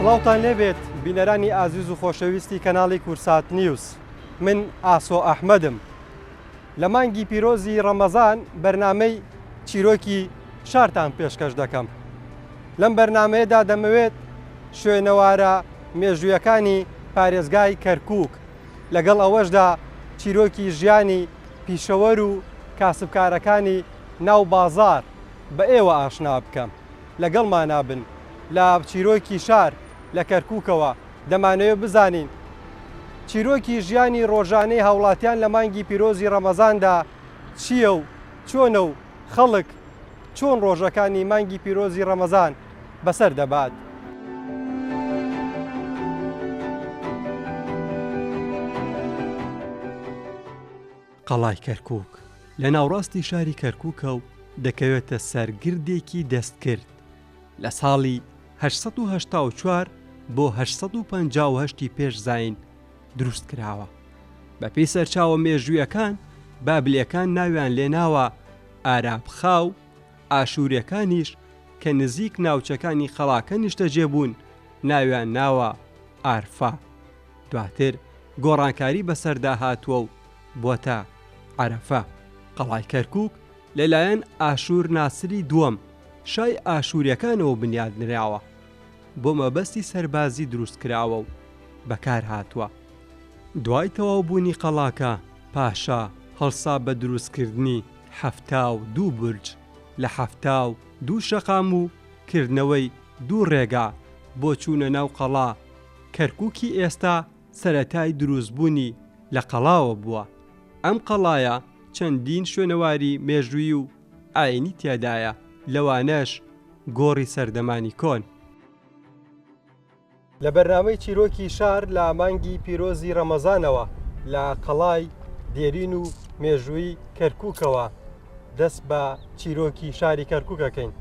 سڵاوتان لێبێت بینەرانی ئازیز و خۆشەویستی کەناڵی کورسات نیوز من ئاسۆ ئەحمەدم لە مانگی پیرۆزی ڕەمەزان بەرنامەی چیرۆکی شارتان پێشکەش دەکەم لەم بەرنامەیەدا دەمەوێت شوێنەوارە مێژوویەکانی پارێزگای کەرکووک لەگەڵ ئەوەشدا چیرۆکی ژیانی پیشەوەر و کاسبکارەکانی ناو بازاڕ بە ئێوە ئاشنا بکەم. لەگەڵمانا بن لە چیرۆکی شار لە کەرکووکەوە دەمانەوێت بزانین چیرۆکی ژیانی ڕۆژانەی هاوڵاتیان لە مانگی پیرۆزی ڕەمەزاندا چییە و چۆنە و خەڵک چۆن ڕۆژەکانی مانگی پیرۆزی ڕەمەزان بەسەر دەبات. قەڵای کەرکووک لە ناوڕاستی شاری کەرکووکە و دەکەوێتە سەر گردێکی دەستکرد، لە ساڵی 884 بۆ 858 ی پێش زایین دروست کراوە. بەپێی سەرچاوە مێژوویەکان بابلیەکان ناویان لێناوە ئارابخا و ئاشووریەکانیش کە نزیک ناوچەکانی قەڵاکە نیشتەجێ بوون ناویان ناوە ئارفا. دواتر گۆڕانکاری بەسەردا هاتووە و بۆتە عەرەفە. قەڵای کەرکووک لەلایەن ئاشوور ناسری دووەم، شای ئاشووریەکانەوە بنیات نراوە. بۆ مەبەستی سەربازی دروست کراوە و بەکار هاتووە. دوای تەواو بوونی قەڵاکە، پاشا هەڵسا بە دروست کردنی 72 بورج لە 72 شەقام و کردنەوەی دوو ڕێگا بۆ چوونە ناو قەڵا، کەرکوکی ئێستا سەرەتای دروستبوونی لە قەڵاوە بووە، ئەم قەڵایە چەندین شوێنەواری مێژوویی و ئاینی تێدایە لەوانەش گۆڕی سەردەمانی کۆن. لە بەرنامەی چیرۆکی شار لە مانگی پیرۆزی ڕەمەزانەوە لە قەڵای دێرین و مێژوویی کەرکوکەوە دەست بە چیرۆکی شاری کەرکوک ئەکەین.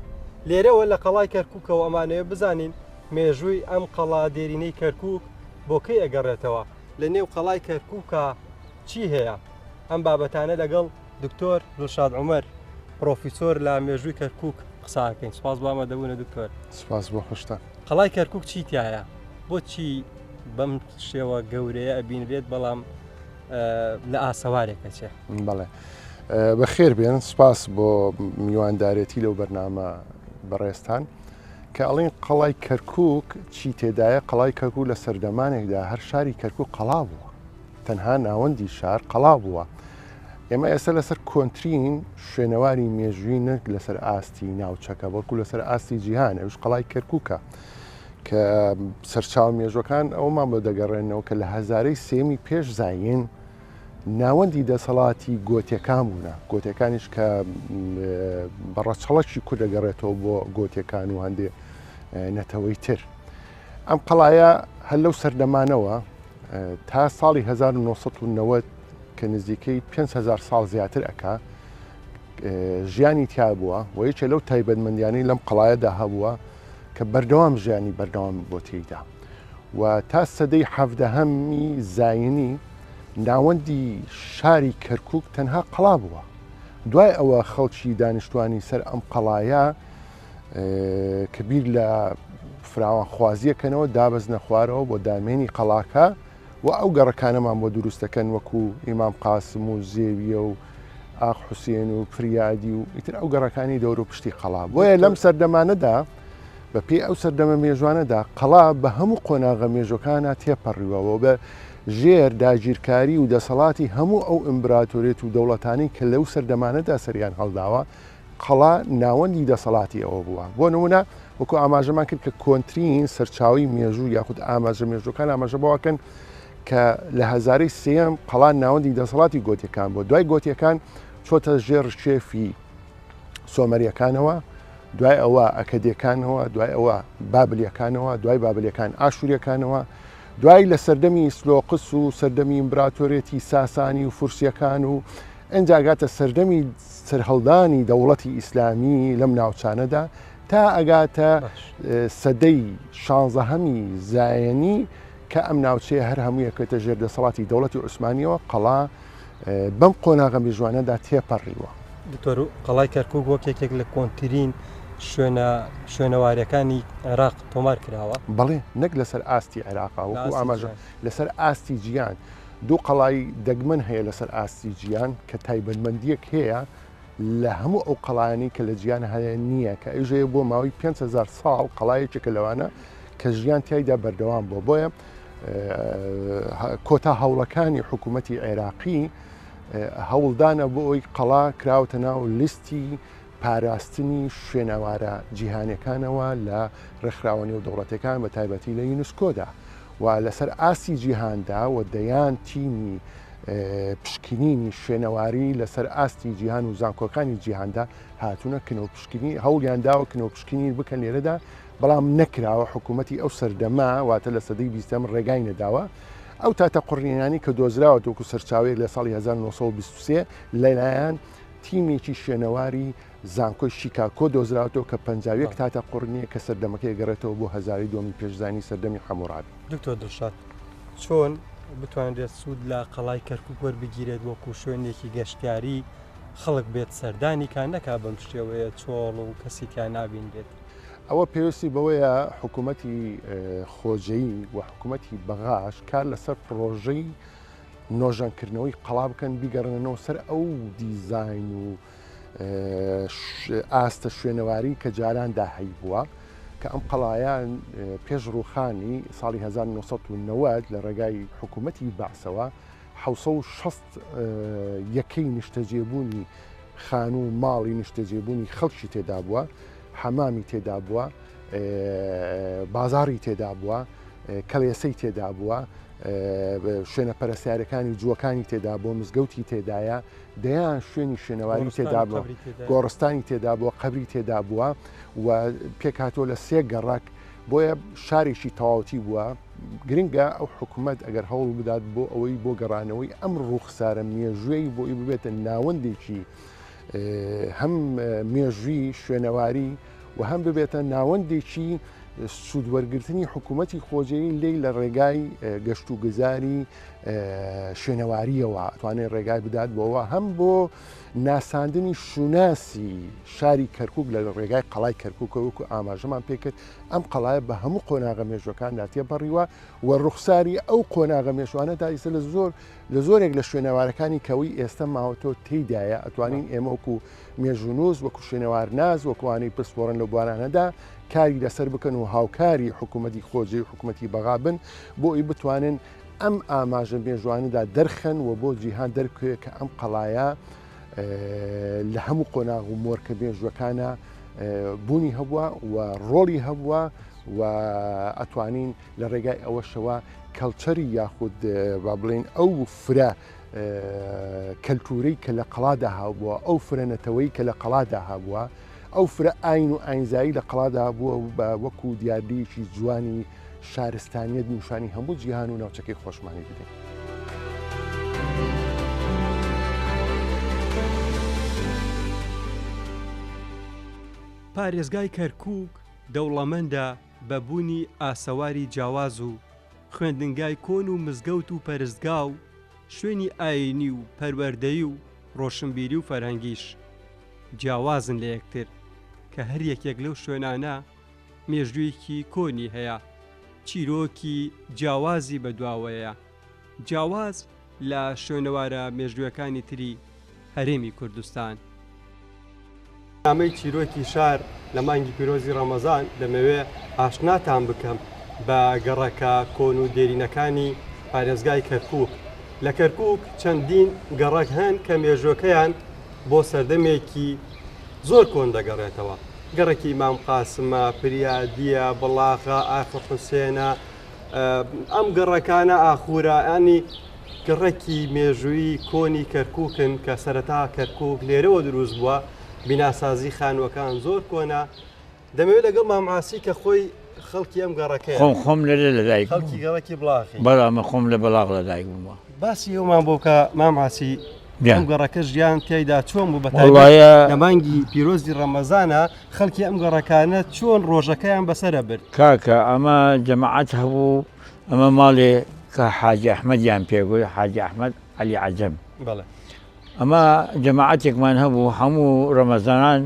لێرەوە لە قەڵای کەرکوکەوە ئەمانەوێت بزانین مێژووی ئەم قەڵا دێرینەی کەرکوک بۆ کەی ئەگەڕێتەوە؟ لە نێو قەڵای کەرکوکا چی هەیە؟ ئەم بابەتانە لەگەڵ دکتۆر دڵشاد عومەر، پڕۆفیسۆر لە مێژووی کەرکوک قسە ئەکەین. سوپاس بۆ ئامادەبوونت دکتۆر. سوپاس بۆ خۆشتان. قەڵای کەرکوک چی تیایە؟ بۆچی بەم شێوە گەورەیە ئەبینرێت بەڵام لە ئاسەوارێک ئەچێ؟ بەڵێ بەخێر بێن سپاس بۆ میواندارێتی لەو بەرنامە بەڕێزتان کە ئەڵین قەڵای کەرکک چی تێدایە قەڵای کەرکک لە سەردەمانێکدا هەر شاری کەرکک قەڵا بووە تەنها ناوەندی شار قەڵا بووە ئێمە ئێستا لەسەر کۆنترین شوێنەواری مێژووی نەک لەسەر ئاستی ناوچەکە بەڵکو لەسەر ئاستی جیهان ئەوش قەڵای کەرکووکە کە سەرچاو مێژوەکان ئەومان بۆ دەگەڕێنەوە کە لە هەزارەی سێمی پێش زایین ناوەندی دەسەڵاتی گۆتیەکان بوونە، گۆتیەکانیش کە بە ڕەچەڵەکی کورد دەگەڕێتەوە بۆ گۆتیەکان و هەندێ نەتەوەی تر. ئەم قەڵایە هەر لەو سەردەمانەوە تا ساڵی 1990 کە نزیکەی 5هزار ساڵ زیاتر ئەکا ژیانی تیا بووە و یەکێ لەو تایبەتمەندیانەی لەم قەڵایەدا هەبووە کە بەردەوام ژیانی بەردەوام بۆ تێیدا و تا سەدەی حەڤدەهەمی زاینی ناوەندی شاری کەرکوک تەنها قەڵا بووە. دوای ئەوە خەڵکی دانیشتوانی سەر ئەم قەڵایە کە بیر لە فراوانخوازیەکەنەوە دابەزنە خوارەوە بۆ دامێنی قەڵاکە و ئەو گەڕەکانەمان بۆ دروست دەکەن وەکو ئیمام قاسم و زێویە و ئاق حوسێن و فریادی و ئیتر ئەو گەڕەکانی دەور و پشتی قەڵا. بۆیە لەم سەردەمانەدا بە پێی ئەو سەردەمە مێژوانەدا قەڵا بە هەموو قۆناغە مێژوەکانا تێپەڕیوە و بە ژێر داگیرکاری و دەسەڵاتی هەموو ئەو ئیمبراتۆریەت و دەوڵەتانەی کە لەو سەردەمانەدا سەریان هەڵداوە قەڵا ناوەندی دەسەڵاتی ئەوە بووە. بۆ نموونە وەکو ئاماژەمان کرد کە کۆنترین سەرچاوەی مێژوو یاخود ئاماژە مێژوەکان ئاماژە بەوەکەن کە لە هەزارەی سێیەم قەڵا ناوەندی دەسەڵاتی گۆتیەکان بووە دوای گۆتیەکان چۆتە ژێر ڕکێفی سۆمەریەکانەوە دوای ئەوە ئەکەدیەکانەوە، دوای ئەوە بابلیەکانەوە، دوای بابلیەکان ئاشوریەکانەوە، دوای لە سەردەمی سلۆقس و سەردەمی ئیمبراتۆرێتی ساسانی و فورسیەکان و ئینجا گاتە سەردەمی سەرهەڵدانی دەوڵەتی ئیسلامی لەم ناوچانەدا تا ئەگاتە سەدەی شانزەهەمی زایەنی کە ئەم ناوچەیە هەر هەموویەکەتە ژێر دەسەڵاتی دەوڵەتی عوسمانیەوە قەڵا بەم قۆناغە مێژوانەدا تێپەڕیوە. دکتۆر قەڵای کەرکوک وەک یەکێک لە کۆنترین شوێنە شوێنەوارەکانی عێراق تۆمار کراوە؟ بەڵێ نەک لەسەر ئاستی عێراقا وەکو ئاماژە لەسەر ئاستی جیهان دوو قەڵای دەگمەن هەیە لەسەر ئاستی جیهان کە تایبەتمەندیەک هەیە لە هەموو ئەو قەڵایانەی کە لە جیهان هەیە نییە کە ئەویش هەیە بۆ ماوەی 5000 ساڵ قەڵایەکێکە لەوانە کە ژیان تیایدا بەردەوام بووە بۆیە کۆتا هەوڵەکانی حکوومەتی عێراقی هەوڵدانە بۆ ئەوی قەڵا کراوەتە ناو لیستی پاراستنی شوێنەوارە جیهانەکانەوە لە ڕێکخراوە نێودەوڵەتەکان بە تایبەتی لە یونسکۆدا و لەسەر ئاستی جیهاندا و دەیان تیمی پشکنینی شوێنەواری لەسەر ئاستی جیهان و زانکۆکانی جیهاندا هاتوونە کنەوپشکنی هەوڵیان داوە کنەوپشکنین بکەن لێرەدا بەڵام نەکراوە حکوومەتی ئەو سەردەمە واتە لە سەدەی بیستەم ڕێگای نەداوە ئەو تاتە قوڕینانی کە دۆزراوە وەکو سەرچاوەیەک لە ساڵی 1923 لەلایەن تیمێکی شوێنەواری زانکۆی شیکاکۆ دۆزراوەتەوە کە 51 تاتە قوڕنیە کە سەردەمەکەی گەڕێتەوە بۆ هەزاری دووەمی پێشزانی سەردەمی حەموڕابی. دکتۆر دڵشاد چۆن بتوانرێت سوود لە قەڵای کەرکوک وەربگیرێت وەکو شوێنێکی گەشتیاری خەڵک بێت سەردانی کا نەکا بەم شێوەیە چۆڵ و کەسی تیا نابینرێت؟ ئەوە پێویستی بەوەیە حکوومەتی خۆجێی و حکوومەتی بەغاش کار لەسەر پڕۆژەی نۆژەنکردنەوەی قەڵا بکەن بیگەڕێنەوە سەر ئەو دیزاین و ئاستە شوێنەواری کە جاراندا هەیبووە کە ئەم قەڵایە پێش ڕووخانی ساڵی 1990 لە ڕێگای حکوومەتی بەعسەوە 660 یەکەی نیشتەجێبوونی خانوو و ماڵی نیشتەجێبوونی خەڵکی تێدا بووە، حەمامی تێدا بووە، بازاڕی تێدا بووە، کەڵێسەی تێدا بووە، شوێنە پەرستیارەکانی جووەکانی تێدا بووە، مزگەوتی تێدایە، دەیان شوێنی شوێنەواری تێدا بووە، گۆڕستانی تێدا بووە، قەبری تێدا بووە و پێکهاتووە لە سێ گەڕەک، بۆیە شارێکی تەواوەتی بووە. گرنگە ئەو حکومەت ئەگەر هەوڵ بدات بۆ ئەوەی بۆ گەڕانەوەی ئەم ڕووخسارە مێژوویەی بۆی ببێتە ناوەندێکی هەم مێژووی شوێنەواری و هەم ببێتە ناوەندێکی سوودوەرگرتنی حکوومەتی خۆجێی لێی لە ڕێگای گەشت و گوزاری شوێنەواریەوە ئەتوانێت ڕێگای بدات بۆەوە هەم بۆ ناساندنی شوناسی شاری کەرکک لە ڕێگای قەڵای کەرککە وەکو ئاماژەمان پێکرد ئەم قەڵایە بە هەموو قۆناغە مێژوەکاندا تێپەڕیوە و ڕوخساری ئەو قۆناغە مێژوانە تا ئیستا لە زۆر لە زۆرێک لە شوێنەوارەکانی کەوەی ئێستا ماوەتەوە تێیدایە ئەتوانین ئێمە وەکو مێژوونووس وەکو شوێنەوارناس وەکوانەی پسپۆڕن لەو بوارانەدا کاری لەسەر بکەن و هاوکاری حکوومەتی خۆجێی و حکوومەتی بەغا بن بۆ ئەوی بتوانن ئەم ئاماژە مێژوانەدا دەرخەن و بۆ جیهان دەربکەوێت کە ئەم قەڵایە لە هەموو قۆناغ و مۆرکە مێژوەکانە بوونی هەبووە و ڕۆڵی هەبووە و ئەتوانین لە ڕێگای ئەوەشەوە کەڵچەری یاخود با بڵێین ئەو فرە کەلتوری کە لە قەڵادا هەبووە ئەو فرە نەتەوەی کە لە قەڵادا هەبووە ئەو فرە ئاین و ئاینزایی لە قەڵادا بووە بە وەکو دیاردەیەکی جوانی شارستانیەت نیشانی هەموو جیهان و ناوچەکەی خۆشمانی بدەین. پارێزگای کەرکووک دەوڵەمەندە بە بوونی ئاسەواری جیاواز و خوێندنگای کۆن و مزگەوت و پەرستگا و شوێنی ئایینی و پەروەردەیی و ڕۆشنبیری و فەرهەنگیش جیاوازن لە یەکتر کە هەر یەکێک لەو شوێنانە مێژوویەکی کۆنی هەیە چیرۆکی جیاوازی بەدواوەیە جیاواز لە شوێنەوارە مێژوویەکانی تری هەرێمی کوردستان. بەرنامەی چیرۆکی شار لە مانگی پیرۆزی ڕەمەزان دەمەوێ ئاشناتان بکەم بە گەڕەکە کۆن و دێرینەکانی پارێزگای کەرکووک. لە کەرکووک چەندین گەڕەک هەن کە مێژووەکەیان بۆ سەردەمێکی زۆر کۆن دەگەڕێتەوە. گەڕەکی ئیمام قاسمە، پریادیە، بڵاغە، ئاخر حوسێنە، ئەم گەڕەکانە ئاخورە ینی گەڕەکی مێژوویی کۆنی کەرکووکن کە سەرەتا کەرکووک لێرەوە دروست بووە بیناسازی خانووەکان زۆر کۆنە دەمەوێت لەگەڵ مام عاسی کە خۆی خەڵکی ئەم گەڕەکەیە خۆم خۆم لێرە لەدایک خەڵکی گەڕەکی بڵاخی بەڵام خۆم لە بەڵاغ لەدایک بوومە باسی ئەومان بۆ بکە مام عاسی ئەم گەڕەکە ژیان تیایدا چۆن بوو بە تایبەت لە مانگی پیرۆزی ڕەمەزانە خەڵکی ئەم گەڕەکانە چۆن ڕۆژەکەیان بەسەرە برد؟ کاکە ئەمە جەماعەت هەبوو ئەمە ماڵێ کە حاجی ئەحمەدیان پێگوت حاجی ئەحمەد عەلی عەجەم بەڵێ ئەمە جەماعەتێکمان هەبوو هەموو ڕەمەزانان.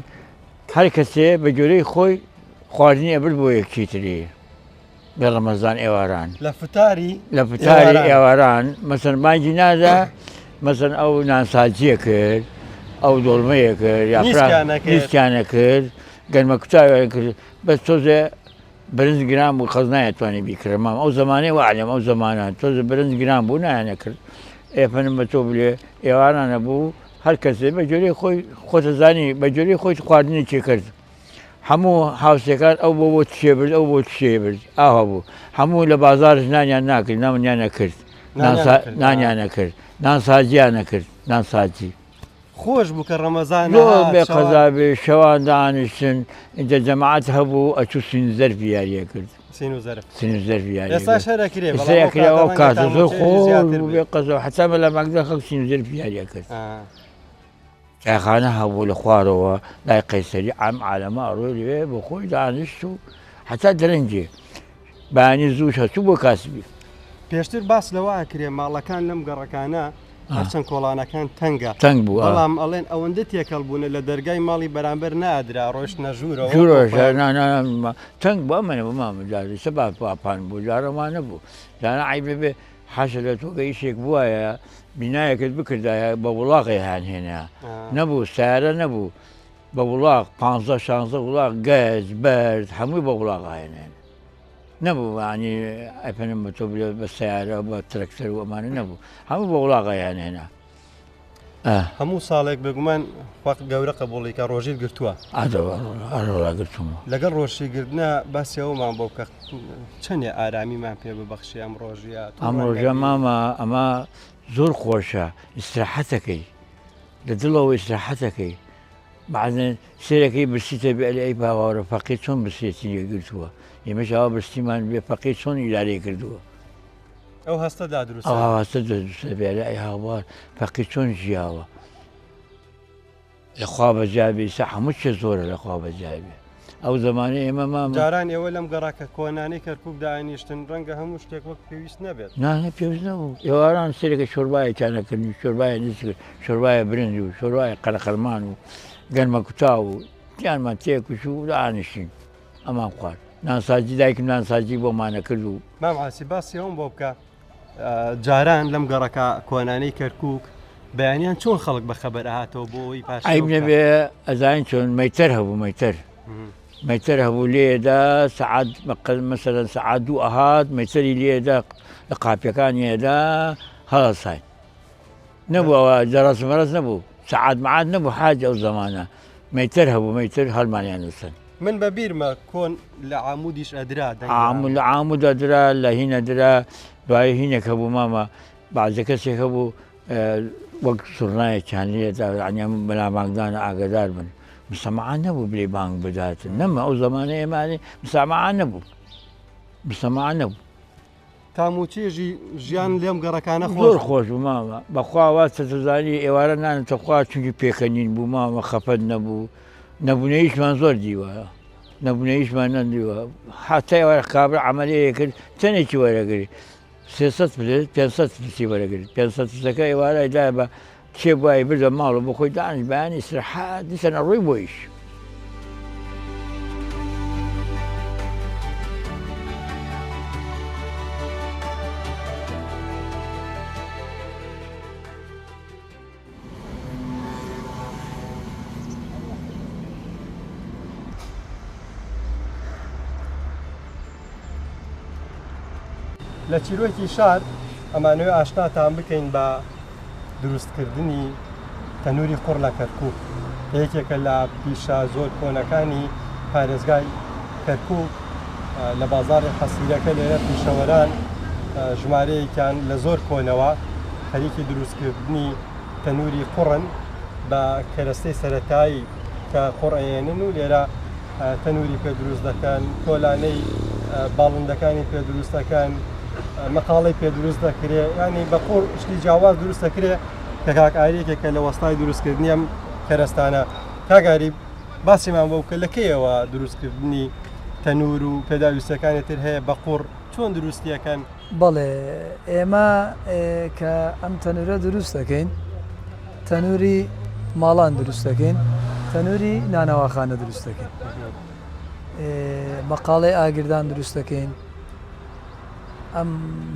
هەر کەسێ بە گوێرەی خۆی خواردنی ئەبرد بۆ یەکی تری لە ڕەمەزان ئێواران لە فتاری لە فتاری ئێواران مەسەن بانگی نادا مەسەن ئەو نانساجیە کرد ئەو دۆڵمەیە کرد یا نیسکیانە کرد گەرمە کوتاویان کرد بەس تۆزێ برنج گران بوو خەز نایەتوانی بیکڕێ مام ئەو زمانەی وعلم ئەو زمانە تۆزێ برنج گران بوو نایانە کرد ئێفەنم بە تۆ بلێ ئێوارانە بوو هەر کەسێ بە جۆرەی خۆی خۆتەزانی بە جۆرەی خۆی خواردنی چێ کرد هەموو هاوسێکان ئەو بۆ بۆ چێ برد ئەو بۆ چێ برد ئاوا بوو هەموو لە بازار نانیان ناکرد نامنیان نەکرد نانیان نەکرد نانساجیان نەکرد نانساجی خۆش بوو کە ڕەمەزان زۆر بێ قەزا بێ شەوان دانیشتن ئینجا جەماعەت هەبوو ئەچوو سین زەرفی یاریە کرد سین و زەرف سین و زەرفی یاریە ئێستاش هەر ئەکرێ بەڵام ئێستا ئەکرێ ئەو کاتە زۆر خۆش بوو بێ قەزا حەتا مەلا ماگدە خەڵک سین و زەرفی یاریە کرد چایخانە هەبوو لە خوارەوە لای قەیسەری عام عالەمە ئەڕۆی لەوێ بۆ خۆی دانیشت و حەتا درەنگێ بەیانی زووش هەچوو بۆ کاسبی. پێشتر باس لەوە ئەکرێ ماڵەکان لەم گەڕەکانە هەرچەند کۆڵانەکان تەنگە تەنگ بوو بەڵام ئەڵێن ئەوەندە تێکەڵ بوونە لە دەرگای ماڵی بەرامبەر نادرا ڕۆشتنە ژوورەوە تەنگ بۆ ئەمەە بۆ مامە جارێ سەبا پاپان بوو جارەمان نەبوو جارە عیب بێ حاشە لە تۆ کە ئیشێک بوایە بینایەکت بکردایە بە وڵاغێ هان هێنا نەبوو سیارە نەبوو بە وڵاغ پانزە شانزە وڵاغ گەز بەرد هەمووی بە وڵاغ هێنێن نەبوو ینی ئەپەنم بە تۆ بلێ بە سیارە بە ترەکتەر و ئەمانە نەبوو هەموو بە وڵاغیان هێنا هەموو ساڵێک بێگومان خوا گەورە قبوڵی کە ڕۆژیت گرتووە ئەرۆڵا گرتوومە لەگەڵ ڕۆژی گرتنە باسی ئەومان بۆ بکە چەندێ ئارامیمان پێ ببەخشێ ئەم ڕۆژیە ئەم ڕۆژە مامە ئەمە زۆر خۆشە ئیسراحەتەکەی لە دڵەوە ئیسراحەتەکەی بەعزێن سێرەکەی برسیتە بێ ئەلێ ئەی باوەڕە فەقیر چۆن برسێتی گرتووە ئێمەش ئاوا برسیمان بێ فەقیر چۆن ئیدارەی کردووە ئەو هەستە دا دروست ئەو هەستە دروست بێ ئەلێ ئەی هاوار فەقیر چۆن ژیاوە لە خوا بەجابێ ئیستا هەموو شتێ زۆرە لە خوا بەجابێ ئەو زەمانە ئێمە مامە جاران ئێوە لەم گەڕەکە کۆنانەی کەرکوک دانیشتن ڕەنگە هەموو شتێک وەک پێویست نەبێت. نا نا پێویست نەبوو ئێواران سەرێکە شۆربایەکیان ئەکردین شۆربایە نیسک شۆربایە برنج و شۆربایە قەرەقەرمان و گەنمە کوتاو و تیانمان تێکوش و دانیشتین ئەمان خوارد نانسازی دایکم نانسازی بۆمانە کرد و مام عاسی باسی ئەوم بۆ بکە جاران لەم گەڕەکە کۆنانەی کەرکوک بەیانیان چۆن خەڵک بە خەبەر ئەهاتەوە بۆ ئەوەی پاشەوە عەیب نەبێ ئەزانین چۆن مەیتەر هەبوو مەیتەر مەیتەر هەبوو لێدا سەعات مەسەلەن سەعات دوو ئەهات مەیتەری لێدا لە قاپیەکان یێدا هەڵەساین نەبوو ئەوە جەڕەس مەرەس نەبوو سەعات مەعات نەبوو حاج ئەو زەمانە مەیتەر هەبوو مەیتەر هەڵمانیان نووسن من بە بیرمە کۆن لە عامودیش ئەدرا دەنگی عامود لە عامود ئەدرا لە هینە درا دوایی هینێک هەبوو مامە بەعزە کەسێک هەبوو وەک سوڕنایەکیان لێدا یعنی ئەم بەلا بانگدانە ئاگادار بن مسەماعە نەبوو بلێ بانگ بدات نەما ئەو زەمانە ئێمانێ مساماعە نەبوو مسەماعە نەبوو تام و چێژی ژیان لێم گەڕەکانە خۆش زۆر خۆش بوو مامە بەخوا وا چەتەزانی ئێوارە نانت تەخوا چونکی پێکەنین بوو مامە خەفەت نەبوو نەبوونەیشمان زۆر دیوە نەبوونەیشمان نەدیوە حتا ئێوارە کابرا عەمەلەیە کرد چەندێکی وەرەگری 300 فلس 500 فلسی وەرەگرت 500 فلسەکە ئێوارە دا بە کێ بوایە بردە ماڵ و بۆ خۆی دانیشت بەیانی ئیسراحەت دیسان ئەڕۆی بۆ ئیش. لە چیرۆکی شار ئەمانەوێ ئاشناتان بکەین بە دروستکردنی تەنووری قوڕ لە کەرکووک کە یەکێکە لە پیشە زۆر کۆنەکانی پارێزگای کەرکووک لە بازاڕی حەسیرەکە لێرە پیشەوەران ژمارەیەکیان لە زۆر کۆنەوە خەریکی دروستکردنی تەنووری قوڕن بە کەرەستەی سەرەتایی کە قوڕ ئەیەنن و لێرە تەنووری پێ دروست دەکەن، کۆلانەی باڵندەکانی پێ دروست دەکەن، مەقاڵەی پێ دروست دەکرێ، ینی بە قوڕ شتی جیاواز دروست دەکرێ کە کاک ئاری یەکێکە لە وەستای دروستکردنی ئەم کەرەستانە. کاک ئاری باسیمان بۆ بکە لە کەیەوە دروستکردنی تەنوور و پێداویستیەکانی تر هەیە بە قوڕ چۆن دروستیەکەن؟ بەڵێ ئێمە کە ئەم تەنورە دروست دەکەین تەنوری ماڵان دروست دەکەین. تەنووری نانەواخانە دروست دەکەین. مەقاڵەی ئاگردان دروست دەکەین. ئەم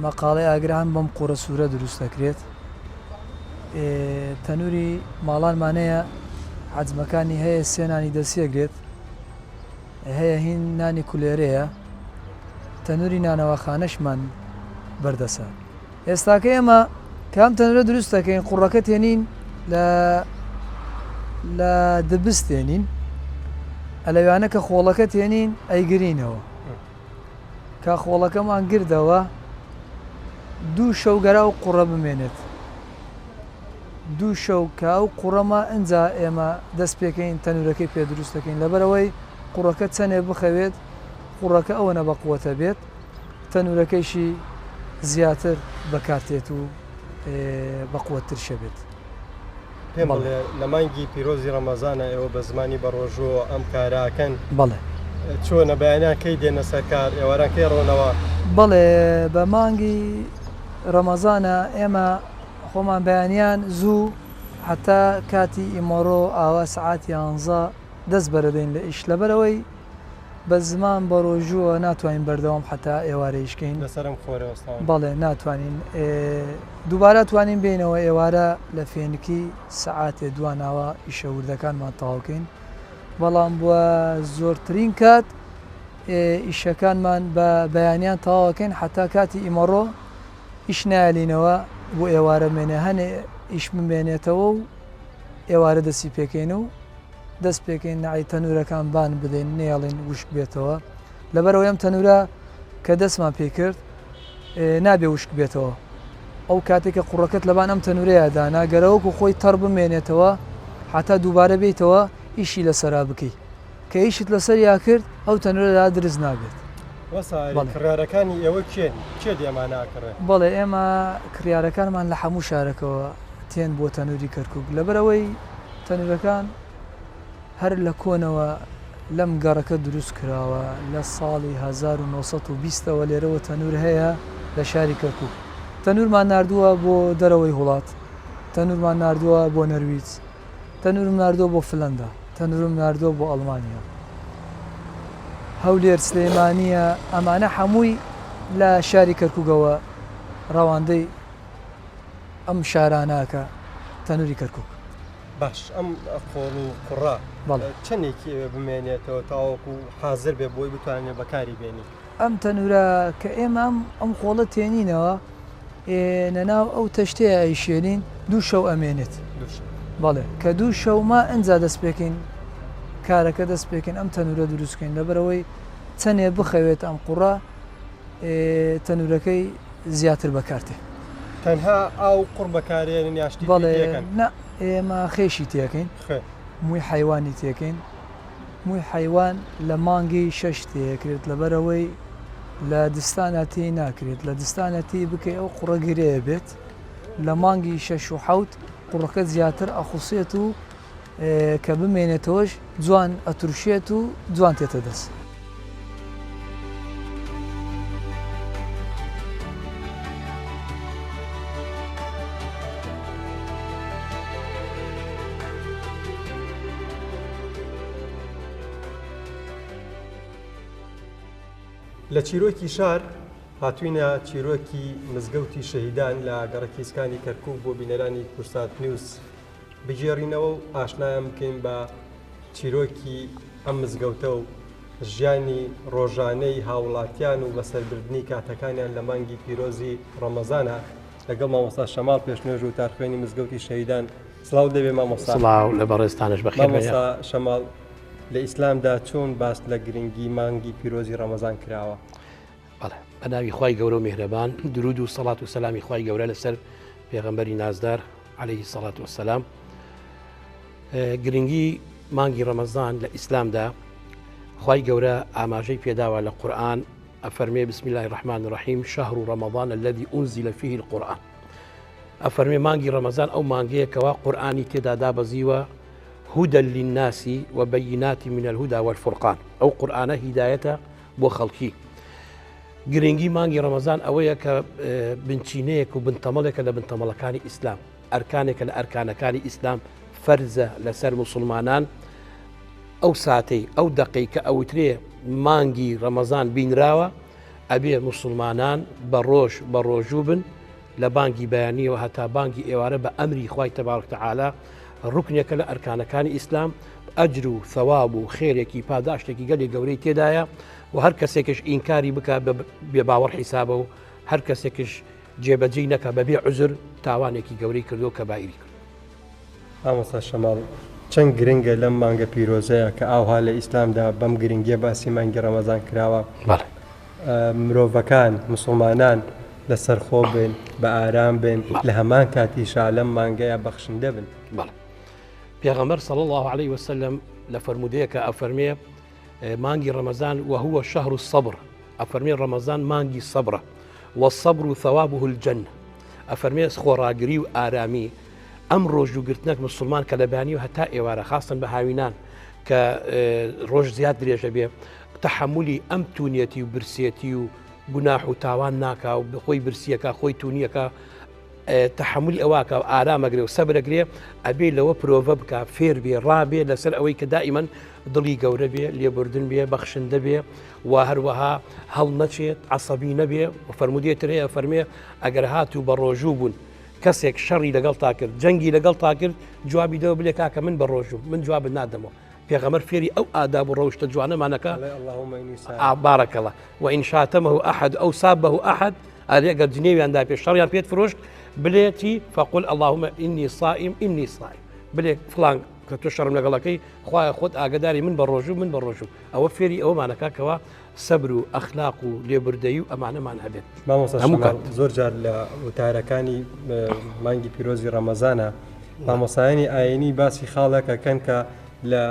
مەقاڵەی ئاگران بەم قوڕە سوورە دروست دەکرێت. تەنووری ماڵانمان هەیە حەجمەکانی هەیە سێ نانی دەسیەگرێت هەیە هین نانی کولێرەیە تەنووری نانەواخانەشمان بەردەسە. ئێستاکە ئێمە کە ئەم تەنورە دروست دەکەین قوڕەکە تێنین لە لە دبس تێنین ئەلەوانە کە خۆڵەکە تێنین ئەیگرینەوە کە خۆڵەکەمان گردەوە دوو شەو گەرا و قوڕە بمێنێت دوو شەو کە ئەو قوڕەمە ئەجا ئێمە دەست پێکەین تەنورەکەی پێ دروست دەکەین لەبەرەوەی قوڕەکە چەندێ بخەوێت قوڕەکە ئەوەنە بە قوتە بێت تەنورەکەیشی زیاتر بەکارتێت و بەقوەتترشە بێت. پێم بڵێ لە مانگی پیرۆزی ڕەمەزانە ئێوە بە زمانی بەڕۆژووەوە ئەم کارە ئەکەن؟ بەڵێ. چۆنە بەیانیان کەی دێنە سەر کار ئێواران کەی ڕۆنەوە؟ بەڵێ بە مانگی ڕەمەزانە ئێمە خۆمان بەیانیان زوو هەتا کاتی ئیمەڕۆ ئاوا سەعات یانزە دەست بەرەدەین لە ئیش لەبەرئەوەی بە زمان بەڕۆژووە ناتوانین بەردەوام حەتا ئێوارە ئیش کەین. لەسەر ئەم خۆرە وەستاون. بەڵێ ناتوانین دووبارە توانین بێینەوە ئێوارە لە فێنکی سەعاتێ دوان ئاوا ئیشە وردەکانمان تەواو کەین بەڵام بووە زۆرترین کات ئیشەکانمان بە بەیانیان تەواوەکەین حەتا کاتی ئیمەڕۆ ئیش نایەلینەوە بۆ ئێوارە مێنێ هەنێ ئیش بمێنێتەوە و ئێوارە دەسی پێکەین و دەست پێکەین نەعی تەنورەکان بان بدەین نەیەڵین وشک بێتەوە لەبەرئەوەی ئەم تەنورە کە دەستمان پێی کرد نابێ وشک بێتەوە ئەو کاتێک کە قوڕەکەت لەبان ئەم تەنورەیە دانا گەرەوەکو خۆی تەڕ بمێنێتەوە حتا دووبارە بیتەوە ئیشی لەسەرا بکەی کە ئیشت لەسەر یا کرد ئەو تەنورەدا درز نابێت. کڕیارەکانی ئێوە کێن؟ کێ دێمانە ئەکڕێ؟ بەڵێ ئێمە کڕیارەکانمان لە هەموو شارەکەوە تێن بۆ تەنوری کەرکوک لەبەرئەوەی تەنورەکان هەر لە کۆنەوە لەم گەڕەکە دروست کراوە، لە ساڵی 1920 ەوە لێرەوە تەنور هەیە لە شاری کەرکوک. تەنورمان ناردووە بۆ دەرەوەی وڵات، تەنورمان ناردووە بۆ نەرویج، تەنورم ناردووە بۆ فلەندا، تەنورم ناردووە بۆ ئەڵمانیا، هەولێر، سلێمانییە، ئەمانە هەمووی لە شاری کەرکوکەوە ڕەواندەی ئەم شارانە کە تەنوری کەرکوک. باش ئەم قۆڵ و قوڕە بەڵێ. چەندێکی ئەوێ بمێنێتەوە تاوەکو حازر بێ بۆی بتوانێ بەکاری بێنی؟ ئەم تەنورە کە ئێمە ئەم ئەم قۆڵە تێنینەوە ئێ نەناو ئەو تەشتەیە ئەیشێنین دوو شەو ئەمێنێت. دوو شەو. بەڵێ کە دوو شەو ما ئنجا دەست پێکەین کارەکە دەست پێکەین ئەم تەنورە دروست کەین لەبەرئەوەی چەنێ بخەوێت ئەم قوڕە ئێ تەنورەکەی زیاتر بەکارتێ. تەنها ئاو قوڕ بەکارێنن یا شتی تری بەڵێ تێکەن؟ نا ئێمە خێشی تێکەین خێ. مووی حەیوانی تێکەین مووی حەیوان لە مانگی شەش تێکرێت لەبەرئەوەی لە دستانە تێی ناکرێت لە دستانە تێی بکەی ئەو قوڕە گرێ بێت لە مانگی شەش و حەوت قوڕەکە زیاتر ئەخوسێت و کە بمێنێتەوەش جوان ئەترشێت و جوان تێتە دەست. لە چیرۆکی شار هاتوینە چیرۆکی مزگەوتی شەهیدان لە گەڕەکی ئیسکانی کەرکوک بۆ بینەرانی کوردسات نیوز بگێڕینەوە و ئاشنایان بکەین بە چیرۆکی ئەم مزگەوتە و ژیانی ڕۆژانەی هاوڵاتیان و بەسەربردنی کاتەکانیان لە مانگی پیرۆزی ڕەمەزانە لەگەڵ مامۆستا شەماڵ پێشنوێژ و تارخوێنی مزگەوتی شەهیدان سڵاو دەبێ مامۆستا. سڵاو لە بەڕێزتانش بەخێر بێن. مامۆستا شەماڵ لە ئیسلامدا چۆن باس لە گرنگی مانگی پیرۆزی ڕەمەزان کراوە؟ بەڵێ بە ناوی خوای گەورە و میهرەبان درود و سەڵات و سەلامی خوای گەورە لەسەر پێغەمبەری نازدار عەلەیهی سەڵات وەسەلام گرنگی مانگی ڕەمەزان لە ئیسلامدا خوای گەورە ئاماژەی پێداوە لە قورئان ئەفەرمێ بسم الله الرحمن الرحیم شهر رمضان الذي أنزل فيه القرآن ئەفەرمێ مانگی ڕەمەزان ئەو مانگەیە کەوا قورئانی تێدا دابەزیوە هدى للناس وبينات من الهدى والفرقان ئەو قورئانە هیدایەتە بۆ خەڵکی. گرنگی مانگی ڕەمەزان ئەوەیە کە بنچینەیەک و بنتەمەڵێکە لە بنتەمەڵەکانی ئیسلام، ئەرکانێکە لە ئەرکانەکانی ئیسلام، فەرزە لەسەر موسڵمانان. ئەو ساتەی ئەو دەقەی کە ئەوترێ مانگی ڕەمەزان بینراوە ئەبێ موسڵمانان بە ڕۆژ بە ڕۆژوو بن لە بانگی بەیانیەوە هەتا بانگی ئێوارە بە ئەمری خوای تبارک تعالی ڕوکنێکە لە ئەرکانەکانی ئیسلام ئەجر و ثەواب و خێرێکی پاداشتێکی گەلی گەورەی تێدایە و هەر کەسێکش ئینکاری بکە بێ باوەڕ حیسابە و هەر کەسێکش جێبەجێی نەکا بەبێ عوزر تاوانێکی گەورەی کردو کەبائیری کرد. مامۆستا شەماڵ چەند گرنگە لەم مانگە پیرۆزەیە کە ئاوها لە ئیسلامدا بەم گرنگیە باسی مانگی ڕەمەزان کراوە بەڵێ. مرۆڤەکان موسڵمانان لەسەرخۆ بن بە ئارام بن لە هەمان کاتیشا لەم مانگەیا بەخشندە بن. بەڵێ پێغەمبەر صلی اللە علیه وسلم لە فەرموودەیەکە ئەفەرمێ مانگی ڕەمەزان وهو شهر الصبر ئەفەرمێ ڕەمەزان مانگی سەبرە والصبر ثوابه الجنە ئەفەرمێ خۆڕاگری و ئارامی ئەم ڕۆژوو گرتنەک مسلمان کە لە بانی و هەتا ئێوارە خاستن بە هاوینان کە ڕۆژ زیاد درێژە بێ تەحملی ئەم تونیەتی و برسێتی و گوناح و تاوان ناکا و خۆی برسیەکە خۆی تونیەکە تەحەمولی ئەوە ئەکا و ئارام ئەگرێ و سەبر ئەگرێ ئەبێ لەوە پرۆڤە بکا فێر بێ ڕابێ لەسەر ئەوەی کە دائیمەن دڵی گەورە بێ لێبوردن بێ بەخشندە بێ و هەروەها هەڵنەچێت عەسەبی نەبێ و فەرموودەیە تر هەیە فەرمێ ئەگەر هاتوو بە ڕۆژوو بوون کەسێک شەڕی لەگەڵ تا کرد جەنگی لەگەڵ تا کرد جوابی دەوە بلێ کاکە من بە ڕۆژوو من جوابت نادەمەوە پێغەمبەر فێری ئەو ئاداب و ڕەوشتە جوانەمانەکە بارەکەڵە وإن شاتمه أحد أو سابه أحد ئەرێ گەر جنێویان دا پێ شەڕیان پێت فرۆشت بلێتی فقل اللهم إني صائم إني صائم بلێ فلان کە تۆ شەڕم لەگەڵەکەی خوایە خۆت ئاگداری من بە ڕۆژوو من بە ڕۆژوو ئەوە فێری ئەومانەکە کەوا سەبر و ئەخلاق و لێبوردەیی و ئەمانەمان هەبێت مامۆستا هەموو کات زۆر جار لە وتارەکانی مانگی پیرۆزی ڕەمەزانە مامۆسایانی ئاینی باسی خاڵێک ئەکەن کە لە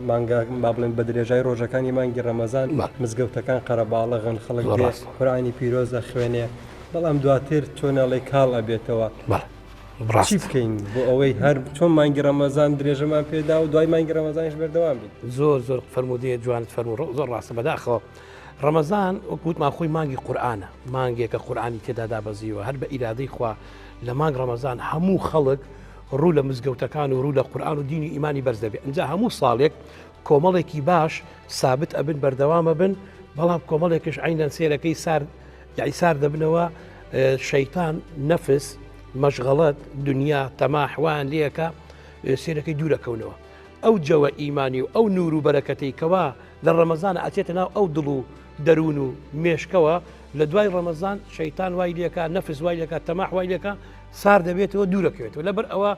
مانگا با بڵێن بە درێژای ڕۆژەکانی مانگی ڕەمەزان مزگەوتەکان قەرەباڵغن خەڵک دێ قورئانی پیرۆز ئەخوێنێ بەڵام دواتر چۆن ئەڵێ کاڵ ئەبێتەوە چی بکەین بۆ ئەوەی هەر چۆن مانگی ڕەمەزان درێژەمان پێدا و دوای مانگی ڕەمەزانیش بەردەوام بین زۆر زۆر فەرموودەیە جوانت فەرموو زۆر ڕاستە بەداخەوە ڕەمەزان وەک وتمان خۆی مانگی قورئانە مانگێکە قورئانی تێدا دابەزیوە هەر بە ئیرادەی خوا لە مانگ ڕەمەزان هەموو خەڵک ڕوو لە مزگەوتەکان و ڕوو لە قورئان و دینی ئیمانی بەرز دەبێت ئینجا هەموو ساڵێک کۆمەڵێکی باش سابت ئەبن بەردەوامە بن بەڵام کۆمەڵێکش عینەن سێرەکەی سارد یاعی سار دەبنەوە شەیتان نەفس مەشغەڵەت دنیا تەماحوان لەکە سێرەکەی دوورەکەونەوە ئەو جەوە ئیمانی و ئەو نور و بەرەکەتەی کەوا لە ڕەمەزانە ئەچێتە ناو ئەو دڵ و دەروون و مێشکەوە لە دوای ڕەمەزان شەیتان وای لێکا نەفس وای لێکا تەماح وای لێکا سار دەبێتەوە دوورەکەوێتەوە لەبەر ئەوە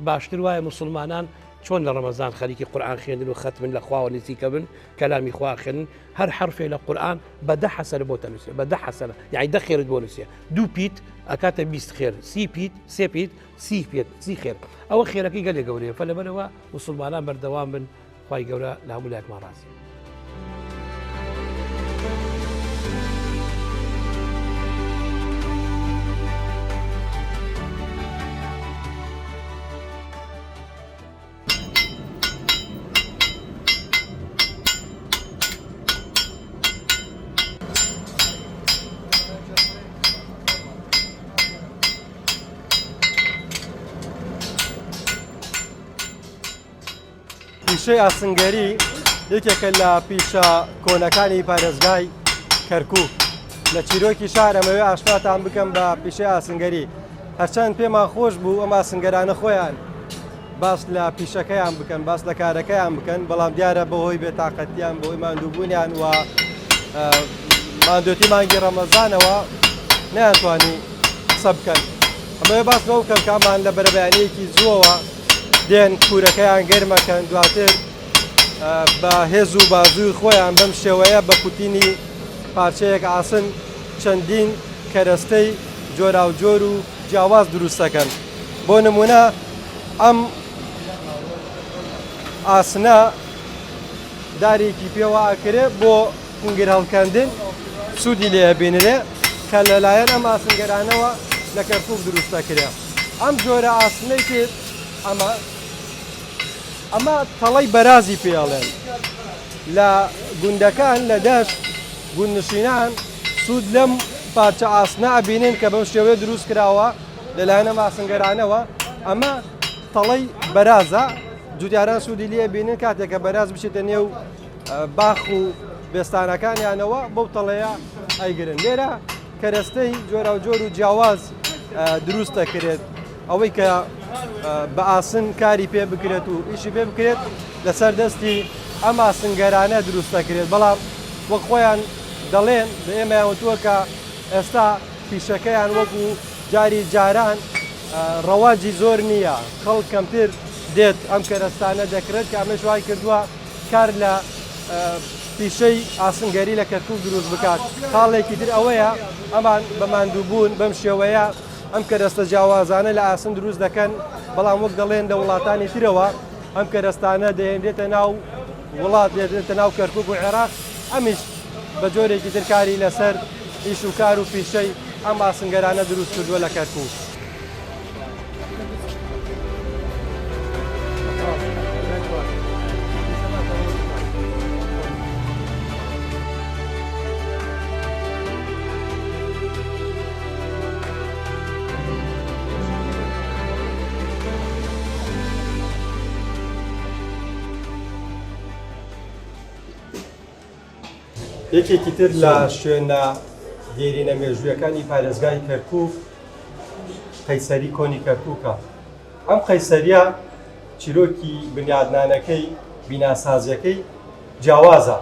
باشتر وایە مسلمانان چۆن لە ڕەمەزان خەریکی قورآن خوێندن و خەتمن لە خواوە نزیکە بن کەلامی خوا خوێنن هەر حرفێ لە قورآن بە دە حەسەنە بۆ تەنووسێ بە دە حەسەنە یعنی دە خێرت بۆ نووسێ دوو پیت ئەکاتە 20 خێر سی پیت سێ پیت سی پێت سی خێر ئەوە خێرەکەی گەلێ گەورەیە فەلەبەرەوە مسلمانان بەردەوام بن خوای گەورە لە هەموو لایەکمان ڕازی بێت. پیشەی ئاسنگەری یەکێکە لە پیشە کۆنەکانی پارێزگای کەرکوک. لە چیرۆکی شار ئەمەوێ ئاشناتان بکەم بە پیشەی ئاسنگەری. هەرچەند پێمان خۆش بوو ئەم ئاسنگەرانە خۆیان باس لە پیشەکەیان بکەن، باس لە کارەکەیان بکەن، بەڵام دیارە بەهۆی بێتاقەتیان، بەهۆی ماندووبوونیان و ماندوێتی مانگی ڕەمەزانەوە نەیانتوانی قسە بکەن. ئەمەوێ باس لەوە بکەم کە ئەمان لە بەرەبەیانییەکی زووەوە دێن کورەکەیان گەرمەکەن دواتر بە هێز و بازووی خۆیان بەم شێوەیە بە کوتینی پارچەیەک ئاسن چەندین کەرەستەی جۆراوجۆر و جیاواز دروست دەکەن بۆ نمونە ئەم ئاسنە دارێکی پێوە ئەکرێ بۆ کنگر هەڵکەندن سوودی لێ ئەبینرێ کە لەلایەن ئەم ئاسنگەرانەوە لە کەرکوک دروست دەکرێ. ئەم جۆرە ئاسنەی تر ئەمە ئەمە تەڵەی بەرازی پێ ئەڵێن لە گوندەکان لە دەشت گوندنشینان سوود لەم پارچە ئاسنە ئەبینن کە بەم شێوەیە دروست کراوە لەلایەن ئەم ئاسنگەرانەوە ئەمە تەڵەی بەرازە. جوتیاران سوودی لێ بینن کاتێک کە بەراز بچێتە نێو باخ و بێستانەکانیانەوە بەو تەڵەیە ئەیگرن لێرە کەرەستەی جۆراوجۆر و جیاواز دروست دەکرێت ئەوەی کە بە ئاسن کاری پێ بکرێت و ئیشی پێ بکرێت لەسەر دەستی ئەم ئاسنگەرانە دروست دەکرێت بەڵام وەک خۆیان دەڵێن بە ئێمەیان وتووە کە ئێستا پیشەکەیان وەکو جاری جاران ڕەواجی زۆر نییە خەڵک کەمتر دێت ئەم کەرەستانە دەکرێت کە ئەمەش وای کردووە کار لە پیشەی ئاسنگەری لە کەرکوک دروست بکات خاڵێکی تر ئەوەیە ئەمان بە ماندووبوون بەم شێوەیە ئەم کەرەستە جیاوازانە لە ئاسن دروست دەکەن بەڵام وەک دەڵێن لە وڵاتانی ترەوە ئەم کەرەستانە دەهێنرێتە ناو وڵات دێنرێتە ناو کەرکوک و عێراق ئەمیش بە جۆرێکی تر کاری لەسەر ئیش و کار و پیشەی ئەم ئاسنگەرانە دروست کردووە لە کەرکوک. یەکێکی تر لە شوێنە دێرینە مێژوویەکانی پارێزگای کەرکوک قەیسەری کۆنی کەرکوکە. ئەم قەیسەریە چیرۆکی بنیادنانەکەی بیناسازیەکەی جیاوازە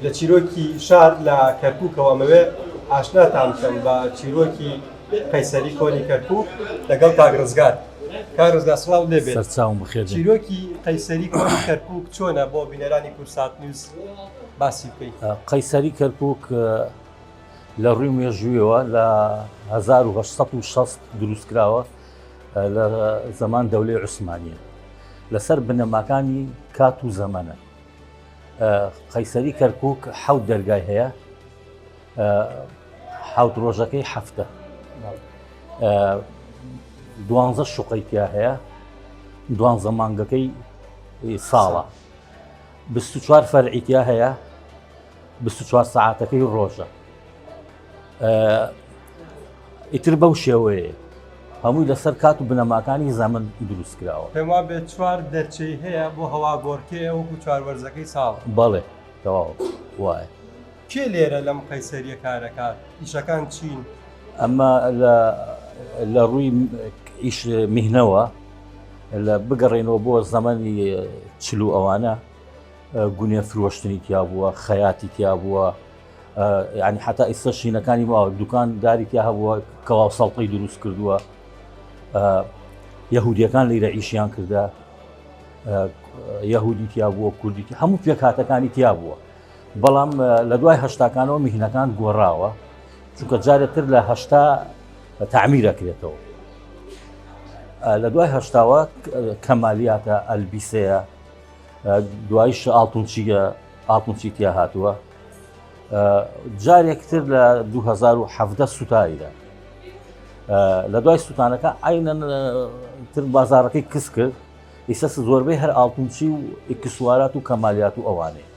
لە چیرۆکی شار لە کەرکوکەوە ئەمەوێ ئاشناتان بکەم بە چیرۆکی قەیسەری کۆنی کەرکوک لەگەڵ کاک ڕزگار. کاک ڕزگار سڵاو لێ بێت. سەرچاوم بەخێر بێن. چیرۆکی قەیسەری کۆنی کەرکوک چۆنە بۆ بینەرانی کوردسات نیوز باسی بکەی؟ قەیسەری کەرکوک لە ڕووی مێژوویەوە لە 1860 دروست کراوە لە زەمان دەولەی عوسمانیە لەسەر بنەماکانی کات و زەمەنە قەیسەری کەرکک حەوت دەرگای هەیە حەوت ڕۆژەکەی هەفتە دوانزە شوقەی تیا هەیە دوانزە مانگەکەی ساڵە 24 فەرعی تیا هەیە 24 سعاتەکەی ڕۆژە ئیتر بەو شێوەیە هەمووی لەسەر کات و بنەماکانی زەمن دروست کراوە. پێم وابێت چوار دەرچەی هەیە بۆ هەوا گۆڕکێ وەکو چوار وەرزەکەی ساڵ. بەڵێ تەواو وایە. کێ لێرە لەم قەیسەریە کارەکات؟ ئیشەکان چین؟ ئەمە لە لە ڕووی ئیش میهنەوە لە بگەڕێنەوە بۆ زەمەنی چل و ئەوانە گونێ فرۆشتنی تیا بووە خەیاتی تیا بووە یعنی حتا ئیستا شینەکانی ماوە دوکان داری تیا هەبووە کەوا سەڵتەی دروست کردووە یەهودیەکان لیرە ئیشیان کردە یەهودی تیا بووە کوردی هەموو پێکهاتەکانی تیا بووە بەڵام لە دوای هەشتاکانەوە میهنەکان گۆڕاوە چونکە جارێتر لە هەشتا تعمیرەکرێتەوە لە دوای هەشتاوە کەمالیاتە ئەلبیسەیە دوایش ئاڵتونچیە ئاڵتونچی تیا هاتووە جارێک تر لە 2017 سوتایدا لە دوای سووتانەکە عینەن تر بازارەکەی کس کرد ئیسە زۆربەی هەر ئاڵتونچی و ئیکسوارات و کەمالیات و ئەوانەیە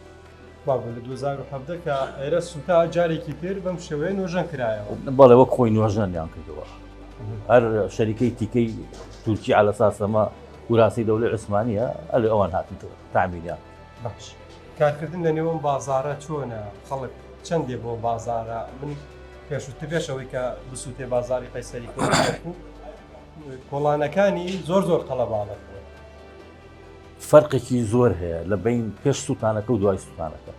بابە لە 2017 کە ئێرە سوتا جارێکی تر بەم شێوەیە نۆژەن کرایەوە بەڵێ وەک خۆی نۆژەنیان کردەوە هەر شەریکەی تیکەی تورکی على ساس ئەمە وراسی دەولی عوسمانیە ئەلێ ئەوان هاتن تعمیریان باش کارکردن لە نێوم بازارە چۆنە خەڵک چەندێ بۆ بازارە من پێشووتر پێش ئەوەی کە بسووتێ بازاری قەیسەری کۆڵانەکو کۆڵانەکانی زۆر زۆر قەڵەباڵە بووە. فەرقێکی زۆر هەیە لە بین پێش سووتانەکە و دوای سووتانەکە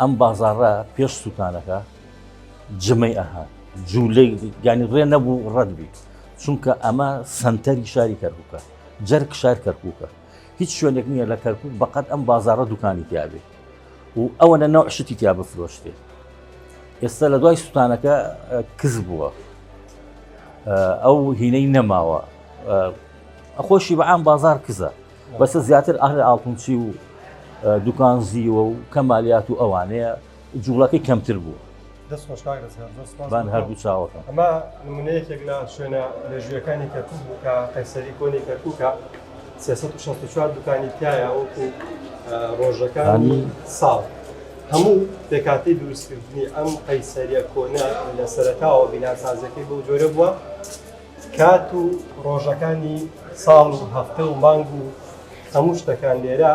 ئەم بازاڕە پێش سووتانەکە جمەی ئەها جوولەی یانی ڕێ نەبوو ڕەت بیت چونکە ئەمە سنتەری شاری کەرکووکە جەرگ شار کەرکووکە هیچ شوێنێک نییە لە کەرکووک بەقەت ئەم بازاڕە دوکانی تیاابێ و ئەوەنە نەوع شتی تیا بفرۆشتێ ئێستا لە دوای سووتانەکە کز بووە ئەو هینەی نەماوە ئەخۆشی بەعام بازار کزە بەسە زیاتر ئەهل ئاڵتونچی و دوکان زیوە و کەمالیات و ئەوانەیە جوڵەکەی کەمتر بوو. دەست خۆش کاک ڕزگار زۆر سوپاس بان هەردوو چاوەکەم. ئەمە نمونە یەکێک لە شوێنە مێژوویەکانی کەرکوک بوو کە قەیسەری کۆنی کەرکوکە 364 دوکانی تایە وەکو ڕۆژەکانی ساڵ هەموو پێکاتی دروستکردنی ئەم قەیسەریە کۆنە لە سەرەتاوە بیناسازەکەی بەو جۆرە بووە کات و ڕۆژەکانی ساڵ و هەفتە و مانگ و. هەموو شتەکان لێرە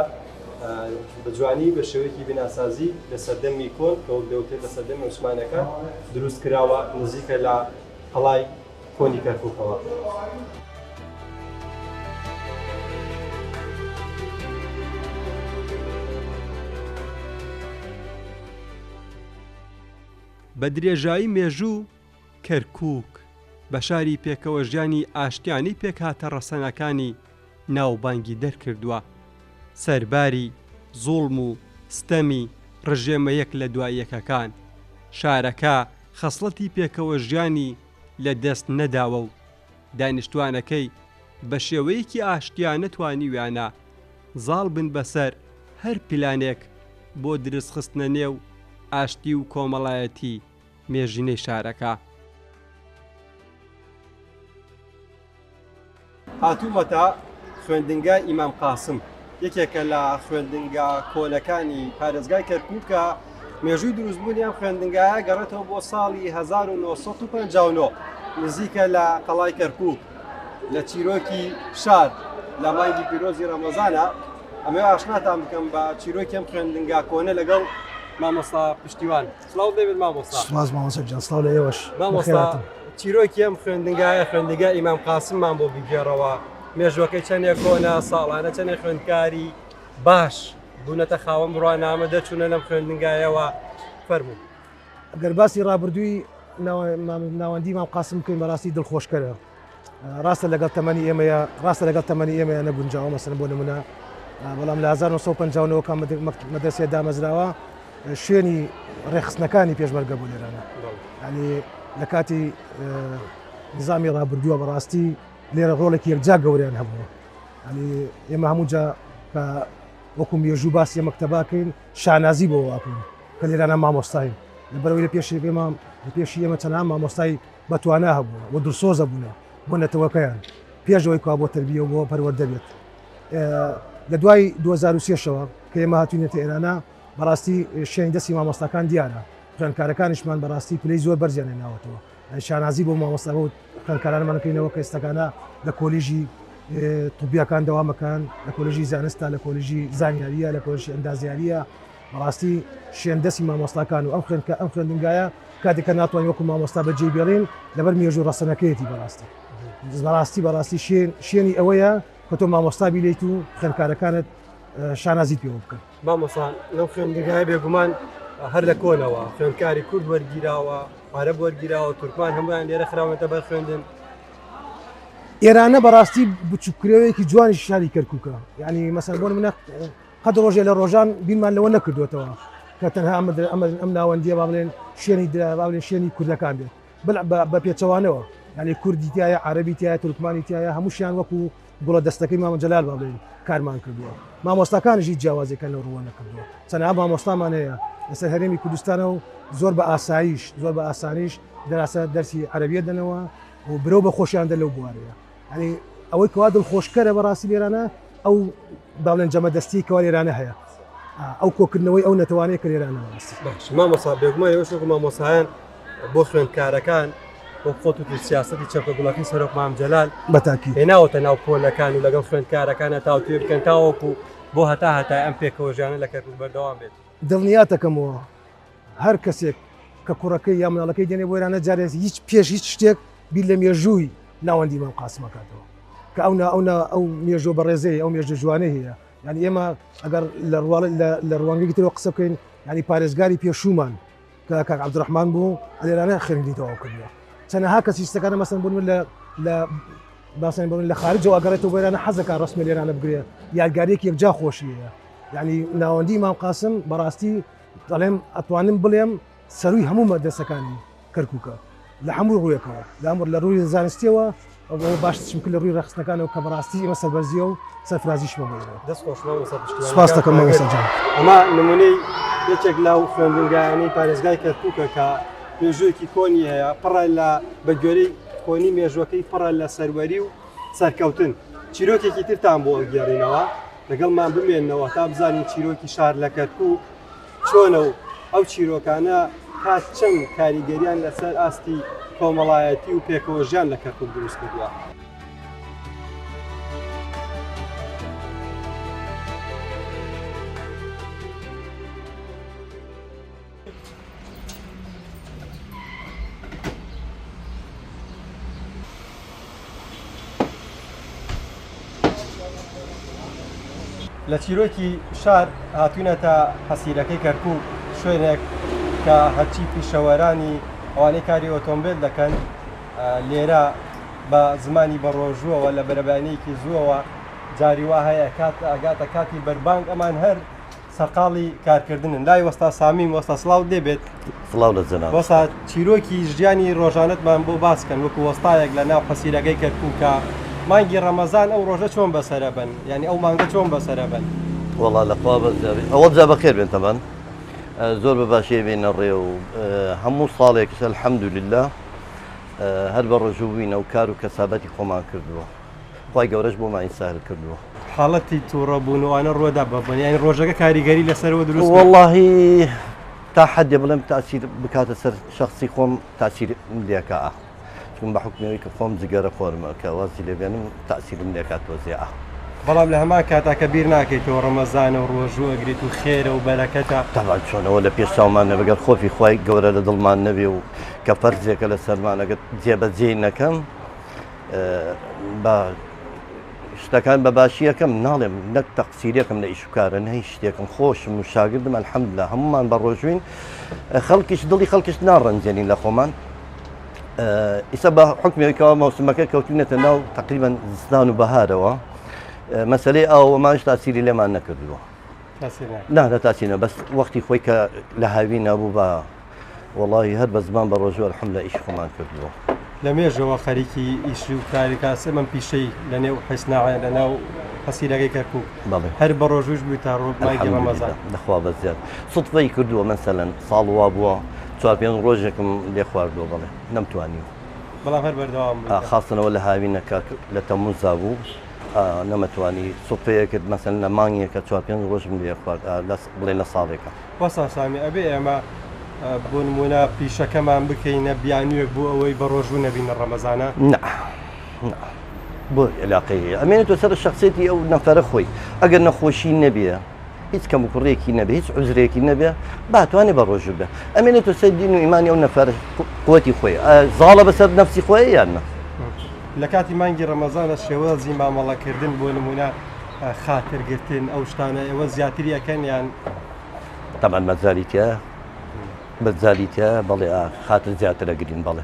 بە جوانی بە شێوەیەکی بیناسازی لە سەردەمی کۆن کە وەک دەوترێت لە سەردەمی عوسمانەکان دروست کراوە نزیکە لە قەڵای کۆنی کەرکووکەوە. بە درێژایی مێژوو کەرکووک بە شاری پێکەوەژیانی ئاشتیانەی پێکهاتە ڕەسەنەکانی ناوبانگی دەرکردووە، سەرباری زوڵم و ستەمی ڕژێمە یەک لە دوای یەکەکان، شارەکە خەسڵەتی پێکەوەژیانی لە دەست نەداوە و دانیشتوانەکەی بە شێوەیەکی ئاشتیانە توانیویانە زاڵ بن بەسەر هەر پلانێک بۆ درزخستنە نێو ئاشتی و کۆمەڵایەتی مێژینەی شارەکە. هاتوومەتە خوێندنگای ئیمام قاسم، یەکێکە لە خوێندنگا کۆنەکانی پارێزگای کەرکووک کە مێژووی دروستبوونی ئەم خوێندنگایە گەڕێتەوە بۆ ساڵی 1959 نزیکە لە قەڵای کەرکووک لە چیرۆکی شار لە مانگی پیرۆزی ڕەمەزانە ئەمەوێ ئاشناتان بکەم بە چیرۆکی ئەم خوێندنگا کۆنە لەگەڵ مامۆستا پشتیوان. سڵاو لێبێت مامۆستا. سپاس مامۆستا گیان سڵاو لە ئێوەش. مامۆستا چیرۆکی ئەم خوێندنگایە خوێندنگای ئیمام قاسممان بۆ بگێڕەوە مێژوەکەی چەندێک کۆنە ساڵانە چەندێک خوێندکاری باش بوونەتە خاوەن بڕوانامە دەچوونە لەم خوێندنگایەوە فەرموو. گەر باسی ڕابردووی ناوەندی مام قاسم بکەین بەڕاستی دڵخۆشکەرە ڕاستە لەگەڵ تەمەنی ئێمەیە ڕاستە لەگەڵ تەمەنی ئێمەیە نەگونجاوە مەسەن بۆ نمونە بەڵام لە 1959 کە مەدرسەیە دامەزراوە شوێنی ڕێکخستنەکانی پێشمەرگە بۆ لێرانە ینی لە کاتی نظامی ڕابردووە بەڕاستی لێرە ڕۆڵێکی یەکجا گەوریان هەبووە ینی ئێمە هەموو جا کە وەکو مێژوو باسی مەکتەباکەین شانازی بۆ واکەین کە لێرانە مامۆستاین لەبەرەوەی لە پێشی ئێمە لە پێشی ئێمە چەندان مامۆستای بەتوانا هەبووە و دڵسۆزە بوونە بۆ نەتەوەکەیان پێش ئەوەی کوا بۆ تەربیە و بۆ پەروەردە بێت لە دوای 2023شەوە کە ئێمە هاتوینەتە ئێرانە بەڕاستی شوێنی دەستی مامۆستاکان دیارە خوێندکارەکانیشمان بەڕاستی پلەی زۆر بەرزیان هێناوەتەوە شانازی بۆ مامۆستا و خوێندکارانمان کەینەوە کە ئێستاکانە لە کۆلیژی طبیەکان دەوامەکان لە کۆلێژی زانستا لە کۆلێژی زانیاریە لە کۆلێژی ئەندازیاریە بەڕاستی شوێن دەستی مامۆستاکان و ئەم خوێندکە ئەم خوێندنگایە کاتێک کە ناتوانین وەکو مامۆستا بەجێی بێڵین لەبەر مێژوو ڕەسەنەکەیەتی بەڕاستی بەڕاستی بەڕاستی شوێن شوێنی ئەوەیە کە تۆ مامۆستا بیلیت و خوێندکارەکانت شانازیت پێوە بکەن. مامۆستا لەو خوێندنگایە بێگومان هەر لە کۆنەوە خوێندکاری کورد وەرگیراوە، عەرەب وەرگیراوە، تورکمان هەموویان لێرە خراونەتە بەر خوێندن. ئێرانە بەڕاستی بچووککرەوەیەکی جوانی شاری کەرکووکە یعنی مەسەر بۆ منە قەت ڕۆژێ لە ڕۆژان بیرمان لەوە نەکردوێتەوە کە تەنها ئەمە ئەم ناوەندیە با بڵێن شوێنی با بڵێن شوێنی کوردەکان بێت بل بە پێچەوانەوە یعنی کوردی تایە عەربی تایە تورکمانی تایە هەمووشیان وەکو گوڵە دەستەکەی مامە جەلال با بڵێین کارمان کردووە مامۆستاکانیش هیچ جیاوازێکیان لەو ڕووە نەکردووە چەندها مامۆستامان هەیە لەسەر هەرێمی کوردستانە و زۆر بە ئاساییش زۆر بە ئاسانیش دەراسە دەرسی عەرەبیە دەنەوە و برەو بە خۆشیان دە لەو بوارەیە یعنی ئەوەی کەوا دڵخۆشکەرە بەڕاستی لێرانە ئەو با بڵێن جەمەدەستی کەوا لێرانە هەیە ئەو کۆکردنەوەی ئەو نەتەوانەیە کە لێرانە بەڕاستی باش مامۆستا بێگومان ئێوەش وەکو مامۆستایان بۆ خوێندکارەکان وەک خۆت وتت سیاسەتی چەپکە گوڵەکەی سەرۆک مام جەلال بەتاکی هێناوەتە ناو پۆلەکان و لەگەڵ خوێندکارەکانە تاوتوێ بکەن تاوەکو بۆ هەتا هەتای ئەم پێکەوە ژیانە لە کەرکوک بەردەوام بێت. دڵنیاتەکەمەوە هەر کەسێک کە کوڕەکەی یا مناڵەکەی دێنێ بۆ ئێرانە جارێ هیچ پێش هیچ شتێک بیر لە مێژووی ناوەندی مام قاسم ئەکاتەوە کە ئەو ئەو ئەو مێژوو بەڕێزەی ئەو مێژوو جوانەی هەیە یعنی ئێمە ئەگەر لە ڕواڵ لە ڕوانگەی ترەوە قسە بکەین یعنی پارێزگاری پێشوومان کە کاک عەبدولڕەحمان بوو ئەلێرانە خوێندنی تەواو کردووە چەنەها کەسی شتەکانە مەسەن بوون لە لە باسن بڵێن لە خارجەوە ئەگەڕێتەوە بۆ ئێرانە حەزەکە ڕسمی لێرانە بگرێ یادگاریەکی یەکجا خۆشی هەیە یعنی ناوەندی مام قاسم بەڕاستی دەڵێم ئەتوانم بڵێم سەروی هەموو مەدرسەکانی کەرکووکە لە هەموو ڕوویەکەوە لە هەموو لە ڕووی زانستیەوە ئەوە باش چونکە لە ڕووی ڕێکخستنەکانەوە کە بەڕاستی ئێمە سەربەرزیە و سەرفرازیشمە بۆ ئێوە. دەست خۆش مامۆستا پشتیوان. سپاس دەکەم مامۆستا جان. ئەمە نمونەی یەکێک لەو خوێندنگایانەی پارێزگای کەرکووکە کە مێژوویەکی کۆنی هەیە پڕە لە بە گوێرەی کۆنی مێژوەکەی پڕە لە سەروەری و سەرکەوتن چیرۆکێکی ترتان بۆ ئەگێڕینەوە لەگەڵمان بمێنەوە تا بزانین چیرۆکی شار لە کەرکووک چۆنە و ئەو چیرۆکانە تا چەند کاریگەریان لەسەر ئاستی کۆمەڵایەتی و پێکەوەژیان لە کەرکوک دروست کردووە. لە چیرۆکی شار هاتوونەتە حەسیرەکەی کەرکووک، شوێنێک کە هەرچی پیشەوەرانی ئەوانەی کاری ئۆتۆمبێل دەکەن لێرە بە زمانی بەڕۆژووەوە لە بەرەبەیانییەکی زووەوە جاری وا هەیە کات ئەگاتە کاتی بەربانگ ئەمان هەر سەرقاڵی کارکردنن لای وەستا سامیم وەستا سڵاوت لێ بێت. سڵاو لە جەنابت. وەستا چیرۆکی ژیانی ڕۆژانەتمان بۆ باس کەن وەکو وەستایەک لە ناو حەسیرەکەی کەرکوکا مانگی ڕەمەزان ئەو ڕۆژە چۆن بەسەرە بەن یانی ئەو مانگە چۆن بەسەرە بەن؟ وەڵا لە خوا بەزیابێ ئەوەڵ جا بەخێر بێن تەبەن زۆر بە باشی بینە ڕێ و هەموو ساڵێکش الحمدلله هەر بە ڕۆژوو بووینە و کار و کەسابەتی خۆمان کردووە. خوای گەورەش بۆمانی سەهل کردووە. حاڵەتی توڕە بوون و ئەوانە ڕووەدا بە بن یانی ڕۆژەکە کاریگەری لەسەرەوە دروست کرد؟ وەڵاهی تا حەدێ بڵێم تاسیر بکاتە سەر شەخسی خۆم تاسیرم لێکا چون بە حوکمی ئەوەی کە خۆم جگەرە خۆرمە کە وازی لێ بێنم تاسیرم لێکا تۆزێ ئا. بەڵام لە هەمان کاتا کە بیر ناکەیتەوە ڕەمەزانە و ڕۆژوو ئەگریت و خێرە و بەرەکەتە. تەبعەن چۆنەوە لە پێش چاومان نەبێ گەر خۆفی خوای گەورە لە دڵمان نەبێ و کە فەرزێکە لەسەرمان ئەگەر جێبەجێی نەکەم بە شتەکان بە باشی یەکەم ناڵێم نەک تەقسیرێکم لە ئیش و کارە نە هیچ شتێکم خۆشم و شاگردم الحمدلله هەمومان بە ڕۆژوین خەڵکیش دڵی خەڵکیش ناڕەنجێنین لە خۆمان ئیسا بە حکمێکەوە مەوسمەکە کەوتوینەتە ناو تقریبا زستان و بەهارەوە مەسلەی ئاوەمانش تاسیری لێمان نەکردووە نا نە تاسینە بەس وەختی خۆی کە لە هاوی نابوو بە وەڵاهی هەر بە زمان بە ڕۆژوو الحمدللە ئیشی خۆمان کردووە. لە مێژەوە خەریکی ئیشی و کاری کاسبم پیشەی لە نێو حیسناعێ لە ناو حەسیرەکەی کەرکووک بەڵێ. هەر بە ڕۆژووش بووی تا ڕۆ مانگی الحمدللە ڕەمەزان. لەخوا بەزیاد سوتفەی کردووە مەسەلەن ساڵ وا بووە چوار پێنج ڕۆژێکم لێ خواردووە بەڵێ نەمتوانیوە. بەڵام هەر بەردەوام بوویتە. خاستنەوە لە هاوینەکە لە تەمموزا بوو نەمەتوانی سوتفەیەکت مەسەلەن لە مانگێکە چوار پێنج ڕۆژم لێ خوارد لە بڵێن لە ساڵێکە. وەستا سامی ئەبێ ئێمە بۆ نموونە پیشەکەمان بکەینە بیانوویەک بۆ ئەوەی بە ڕۆژوو نەبین لە ڕەمەزانا؟ نا نا بۆ علاقەی هەیە ئەمێنێتەوە سەر شخصێتی ئەو نەفەرە خۆی ئەگەر نەخۆشی نەبێ هیچ کەم و کوڕێکی نەبێ هیچ عوزرێکی نەبێ باتوانێ بە ڕۆژوو بێ ئەمێنێتەوە سەر دین و ئیمانی ئەو نەفەر قوتی خۆی زاڵە بەسەر نەفسی خۆی یان نا لە کاتی مانگی ڕەمەزانە شێوازی مامەڵەکردن بۆ نموونە خاتر گرتن ئەو شتانە ئێوە زیاتری ئەکەن یان؟ تەبعەن مەجالی تیایە مەجالی تیایە بەڵێ ئا خاتر زیاتر ئەگرین بەڵێ.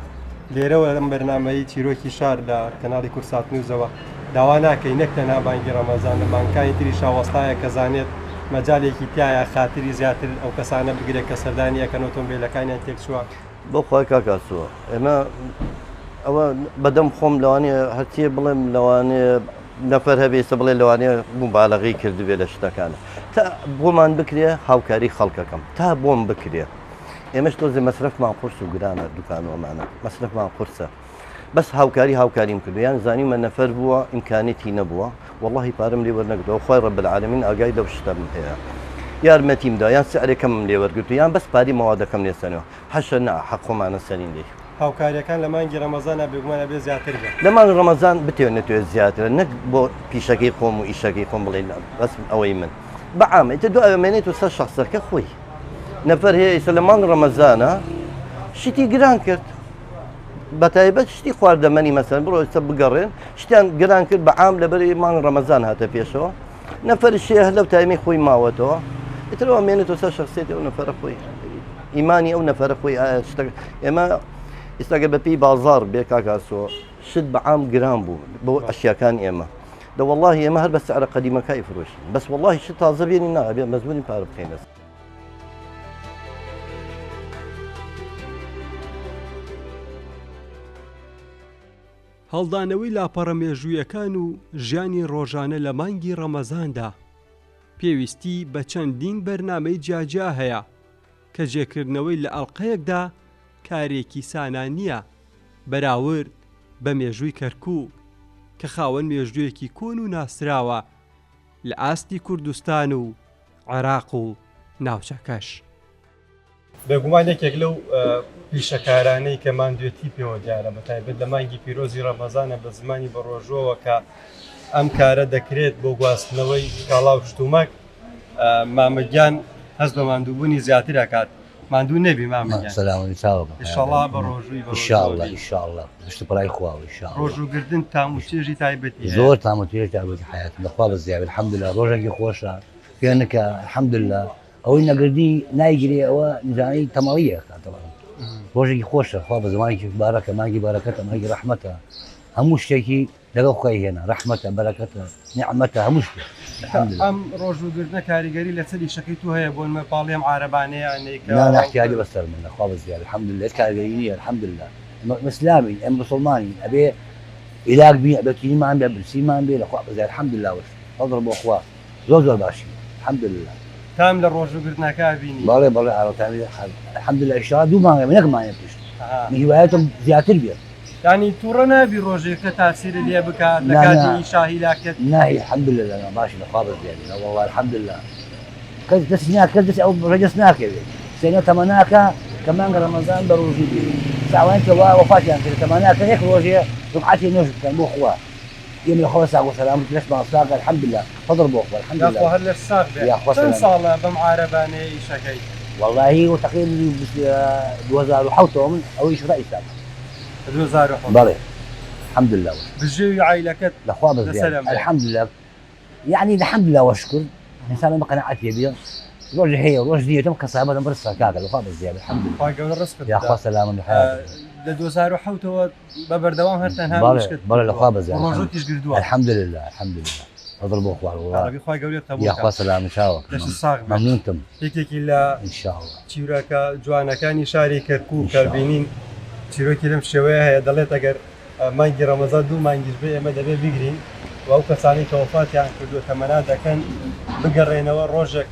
لێرەوە لەم بەرنامەی چیرۆکی شار لە کەناڵی کوردسات نیوزەوە داوا ناکەین نەک تەنها مانگی ڕەمەزان لە مانگەکانی تریشا وەستایەک کە زانێت مەجالێکی تیایە خاتری زیاتر ئەو کەسانە بگرێت کە سەردانی ئەکەن ئۆتۆمبێلەکانیان تێکچووە. بۆ خوای کاک ئاسۆ ئێمە ئەوە بەدەم خۆم لەوانەیە هەرچیە بڵێم لەوانەیە نەفەر هەبێ ئێستا بڵێ لەوانەیە موبالەغەی کردبێ لە شتەکان تا بۆمان بکرێ هاوکاری خەڵکەکەم تا بۆم بکرێ ئێمەش تۆزێ مەسرەفمان قورس و گرانە دوکان و ئەمانە مەسرەفمان قورسە بەس هاوکاری هاوکاریم کردو یان زانیمە نەفەر بووە ئیمکانێتی نەبووە واللهی پارەم لێ وەرنەگرتەوە خوای رب العالمین ئاگای لەو شتەم هەیە یارمەتیم دا یان سعرێکەمم لێ وەرگرتو یان بەس پاری مەوادەکەم لێ سەنەوە حەشە نا حەق خۆمانە سەنین لێی. هاوکاریەکان لە مانگی ڕەمەزانا بێگومان ئەبێ زیاتر بێ. لە مانگی ڕەمەزان بتەوێ نەتەوێ زیاترە نەک بۆ پیشەکەی خۆم و ئیشەکەی خۆم بڵێ بەس ئەوەی من بە عام ئیتر دوای ئەمێنێت و سەر شەخسەکە خۆی نەفەر هەیە ئیستا لە مانگ ڕەمەزانە شتی گران کرد بە تایبەت شتی خواردەمەنی مەسەن بڕۆ ئێستا بگەڕێن شتیان گران کرد بە عام لەبەری مانگ ڕەمەزان هاتە پێشەوە نەفەر شێ هەر لەو تایمەی خۆی ماوەتەوە ئیتر ئەوە مێنێتەوە سەر شخصێتی ئەو نەفەرە خۆی ئیمانی ئەو نەفەرە خۆی ئایا شتەکە ئێمە ئێستاگە بە پێی بازار بێ کاکاسۆ شت بە عام گران بوو بۆ ئەشیاکان ئێمە دە واللهی ئێمە هەر بە سعرە قەدیمەکە ئیفرۆشین بەس واللهی شت تازە بێنی نا ئەبێ مەزبوورین پارە بخەینە هەڵدانەوەی لاپەڕە مێژوویەکان و ژیانی ڕۆژانە لە مانگی ڕەمەزاندا پێویستی بە چەندین بەرنامەی جیاجیا هەیە کە جێکردنەوەی لە ئەڵقەیەکدا کارێکی سانا نییە بەراورد بە مێژووی کەرکووک کە خاوەن مێژوویەکی کۆن و ناسراوە لە ئاستی کوردستان و عێراق و ناوچەکەش. بێگومان یەکێک لەو پیشەکارانەی کە ماندوێتی پێوە دیارە بە تایبەت لە مانگی پیرۆزی ڕەمەزانە بە زمانی بەڕۆژووەوە کە ئەم کارە دەکرێت بۆ گواستنەوەی کاڵا و شتومەک مامە گیان هەست بە ماندووبوونی زیاتر ئەکات. ماندوو نەبی مامە گیان. سەلامەتی چاوەکەم. ئیشەڵا بە ڕۆژووی بە ان شاء الله ان شاء الله پشت و پەنای خوا ان شاء الله. ڕۆژوو گرتن تام و چێژی تایبەتی هەیە. زۆر تام و چێژی تایبەتی حەیاتم لە خوا بەزیابێ الحمدللە ڕۆژێکی خۆشە فێنکە الحمدللە ئەوەی نەگردی نایگرێ ئەوە نیزانی تەمەڵیە کاتەوە ڕۆژێکی خۆشە خوا بە زمانێکی بارەکە مانگی بارەکەتە مانگی ڕەحمەتە هەموو شتێکی لەگەڵ خۆی هێنا ڕەحمەتە بەرەکەتە نیعمەتە هەموو شتێک الحمدللە. ئەم ڕۆژوو گرتنە کاریگەری لەسەر ئیشەکەی تۆ هەیە بۆ نمە پاڵی ئەم عارەبانەیانەی کە نا نا احتیاجی بەسەر من خوا بەزیاد الحمدللە هیچ کاریگەری نییە الحمدللە ئێمە ئیسلامین ئێمە موسڵمانین ئەبێ هیلاک بین ئەبێ تینمان بێ برسیمان بێ لەخوا بەزیاد الحمدللە وەشکر فەزڵ بۆ خوا زۆر زۆر باشی الحمدللە. تام لە ڕۆژوو گرتنەکە ئەبینی؟ بەڵێ بەڵێ ئارۆ تامی الحمدللە ئیشەڵا دوو مانگە نەک مانگێک پشت من هیوایەتم زیاتر بێت. یانی توڕە نابی ڕۆژێکە تاسیرت لێ بکات لە کاتی ئیشا هیلاکت؟ نا الحمدللە نا باشی لە خوا بەزیادی نا وەڵا الحمدللە کەس دەستی نا کەس دەستی ئەو ڕۆژە دەست ناکەوێت سێنە تەمەناکە کە مانگ ڕەمەزان بە ڕۆژوو بێ چاوان کە وا وەفاتیان کرد تەمەناکە یەک ڕۆژێ جومعەتێ نوێژ بکەن بۆ خوا ئێمە لە خوا ساغ و سەلامەت لەشمان ساغە الحمدللە فەزڵ بۆ خوا الحمدللە یاخوا هەر لەش ساغ بێ یاخوا چەند سەلامەت ساڵە بەم عارەبانەیە ئیشەکەی؟ وەڵاهی وە تەقریبا 2007 ەوە من ئەوە ئیش ڕای ئیستا بکەم. لە 2007 بەڵێ الحمدللە وە شکر. بژێوی عایلەکەت لە خوا لەسەر بەزیاد ئەمەیە؟ الحمدللە یەعنی الحمدللە وە شکر ئینسان ئەمە قەناعەتی هەبێ ڕۆژ هەیە ڕۆژ نییە تەم کەسابەتم ڕزقە کاکە لە خوا بەزیاد الحمدللە خوای گەورە ڕزقت یاخوا بدا سەلامەت لە حەیاتت لە 2007 ەوە بە بەردەوام هەر تەنها بەڵێ مشکت بەڵێ لە کردووە خوا و بەزیاد ڕۆژووتیش گردووە الحمدللە الحمدللە فەزڵ بۆ خوا وەڵا یاڕەبی خوای گەورە قبوڵ یاخوا کات سەلامەت چاوەکەم لەشت ساغ بێت مەمنونتم یەکێکی لە ان شاء الله چیرۆکە جوانەکانی شاری کەرکووک ان کە شاء الله بینین چیرۆکی لەم شێوەیە هەیە دەڵێت ئەگەر مانگی ڕەمەزان دوو مانگیش بێ ئێمە دەبێت بگرین و ئەو کەسانەی کە وەفاتیان کردووە تەمەنا دەکەن بگەڕێنەوە ڕۆژێک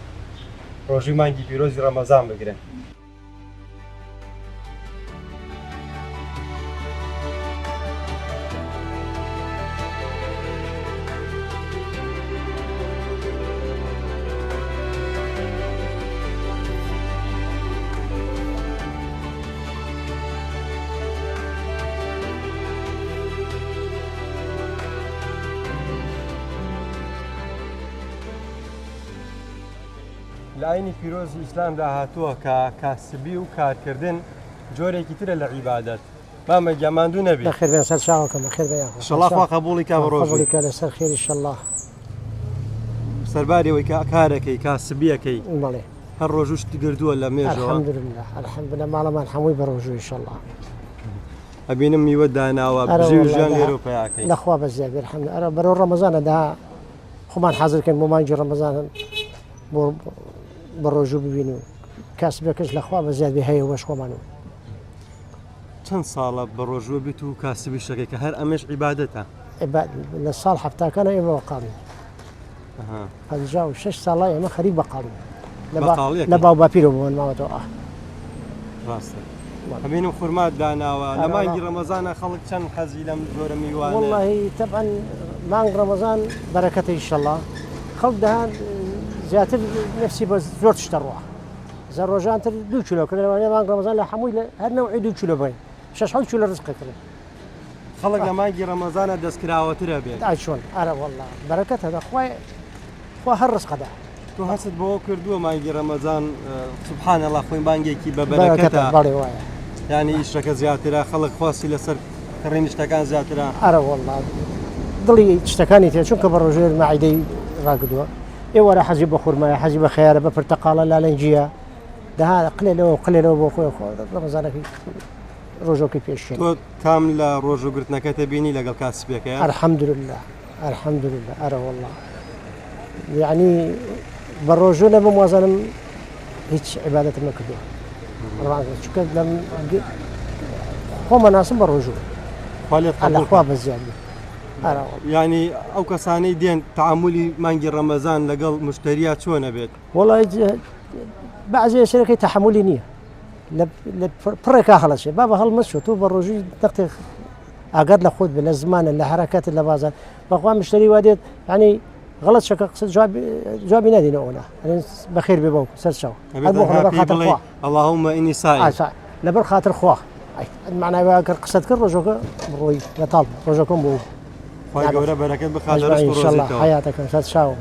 ڕۆژووی مانگی پیرۆزی ڕەمەزان بگرن. لە ئاینی پیرۆزی ئیسلامدا هاتووە کە کاسبی و کارکردن جۆرێکی ترە لە عیبادەت. مامە گیان ماندوو نەبی. بەخێر بێن سەر چاوەکەم بەخێر بێن یاخوا. ئیشەڵا خوا قەبوڵی کا بە ڕۆژووی. قەبوڵی کا لەسەر خێر ئیشەڵا. سەرباری ئەوەی کە کارەکەی کاسبیەکەی. بەڵێ. هەر ڕۆژووشت گردووە لە مێژەوە. الحمدللە الحمدللە ماڵەمان هەمووی بە ڕۆژوو ئیشەڵا. ئەبینم میوەت داناوە بژێوی ژیان لێرەوە پەیاکەی. لەخوا بەزیاد بێ الحمدللە ئەرە بەرەو ڕەمەزانە دەها خۆمان حازر کەین بۆ مانگی ڕەمەزان بۆ بە ڕۆژوو ببین و کاسبەکەش لەخوا بەزیاد بێ هەیە بەش خۆمان و. چەند ساڵە بە ڕۆژووە بیت و کاسبیش دەکەی کە هەر ئەمەش عیبادەتە؟ لە ساڵ حەفتاکانە ئێمە بەقاڵین. 56 ساڵە ئێمە خەریک بەقاڵین. لە باو باپیرەوە بۆمان ماوەتەوە. ئاه. ڕاستە. ئەبینم خورمات داناوە لە مانگی ڕەمەزانە خەڵک چەند حەزی لەم جۆرە میوانەیە؟ وەڵڵاهی تەبعەن مانگ ڕەمەزان بەرەکەتە ئیشەڵا خەڵک دەهات زیاتر نەفسی بە زۆر شتە ڕوا. زە ڕۆژان تر دوو کیلۆ کڕێ لەوانەیە مانگ ڕەمەزان لە هەمووی لە هەر نەوعی دوو کیلۆ بڕین شەش حەوت کیلۆ ڕزق کڕێ. خەڵک لە مانگی ڕەمەزانە دەستکراوەترە بێت. ئای چۆن ئەرە وەڵا بەرەکەتە دە خوای خوا هەر ڕزقەدا. تۆ هەستت بەوە کردووە مانگی ڕەمەزان سبحان اللە خۆی مانگێکی بە بەرەکەتە بەڵێ وایە یانی ئیشەکە زیاترە خەڵک خواستی لەسەر کڕینی شتەکان زیاترە. ئەرە وەڵا دڵی شتەکانی تێ چونکە بە ڕۆژێ مەعیدەی ڕاگردووە. ئێوارە حەزی بە خورمایە حەزی بە خەیارە بە پرتەقاڵە لالەنجیە دەها قلێ لەوە قلێ لەوە بۆ خۆی خۆ ڕەمەزانەکەی ڕۆژۆکەی پێشێن تۆ تام لە ڕۆژووگرتنەکەتە بینی لەگەڵ کاسبیەکەیا؟ الحمدللە الحمدللە ئەرە واللە یعنی بە ڕۆژوو نەبم وازانم هیچ عیبادەتم نەکردووە چونکە لەم خۆمە ناسم بە ڕۆژوو خوا لێت قبوڵ خوا کات. بەزیاد بێ یانی ئەو کەسانەی دێن تەعامولی مانگی ڕەمەزان لەگەڵ مشتەریا چۆنە بێت؟ وەڵای بەعزێ شەرەکەی تەحەمولی نییە لە پڕێکا هەڵەچێ بابە هەڵمەچۆ تۆ بە ڕۆژی دەقێک ئاگات لە خۆت بێ لە زمانە لە حرەکەتت لە بازار بەخوا مشتری وا دێت ینی غەڵەت شەکە قسە جوابی نادینەوە ئەونا بەخێر بێ باوکم سەر چاو لەبەر خاتر خوا اللهم إني صائم لەبەر خاتر خوا معنای وا گەر قسەت کرد ڕۆژەکە ڕۆی بەتاڵ ڕۆژەکەم بۆ خوای گەورە بەرەکەت بخاتە ڕزق و ڕۆزیتەوە حەیاتەکەم سەر چاوم.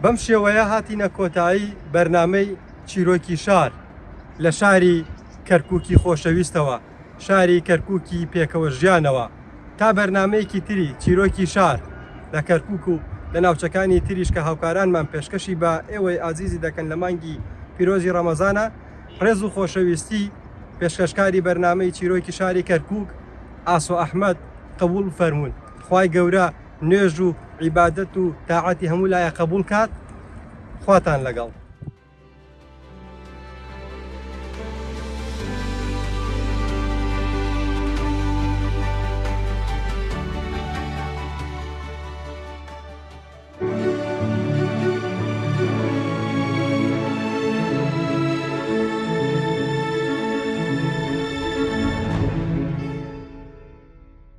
بەم شێوەیە هاتینە کۆتایی بەرنامەی چیرۆکی شار لە شاری کەرکووکی خۆشەویستەوە، شاری کەرکووکی پێکەوە ژیانەوە. تا بەرنامەیەکی تری چیرۆکی شار لە کەرکووک و لە ناوچەکانی تریش کە هاوکارانمان پێشکەشی بە ئێوەی ئازیزی دەکەن لە مانگی پیرۆزی ڕەمەزانە، ڕێز و خۆشەویستی پێشکەشکاری بەرنامەی چیرۆکی شاری کەرکووک ئاسۆ ئەحمەد قبوڵ فەرموون. خوای گەورە نوێژ و عیبادەت و تاعەتی هەموو لایە قبوڵ کات. خواتان لەگەڵ.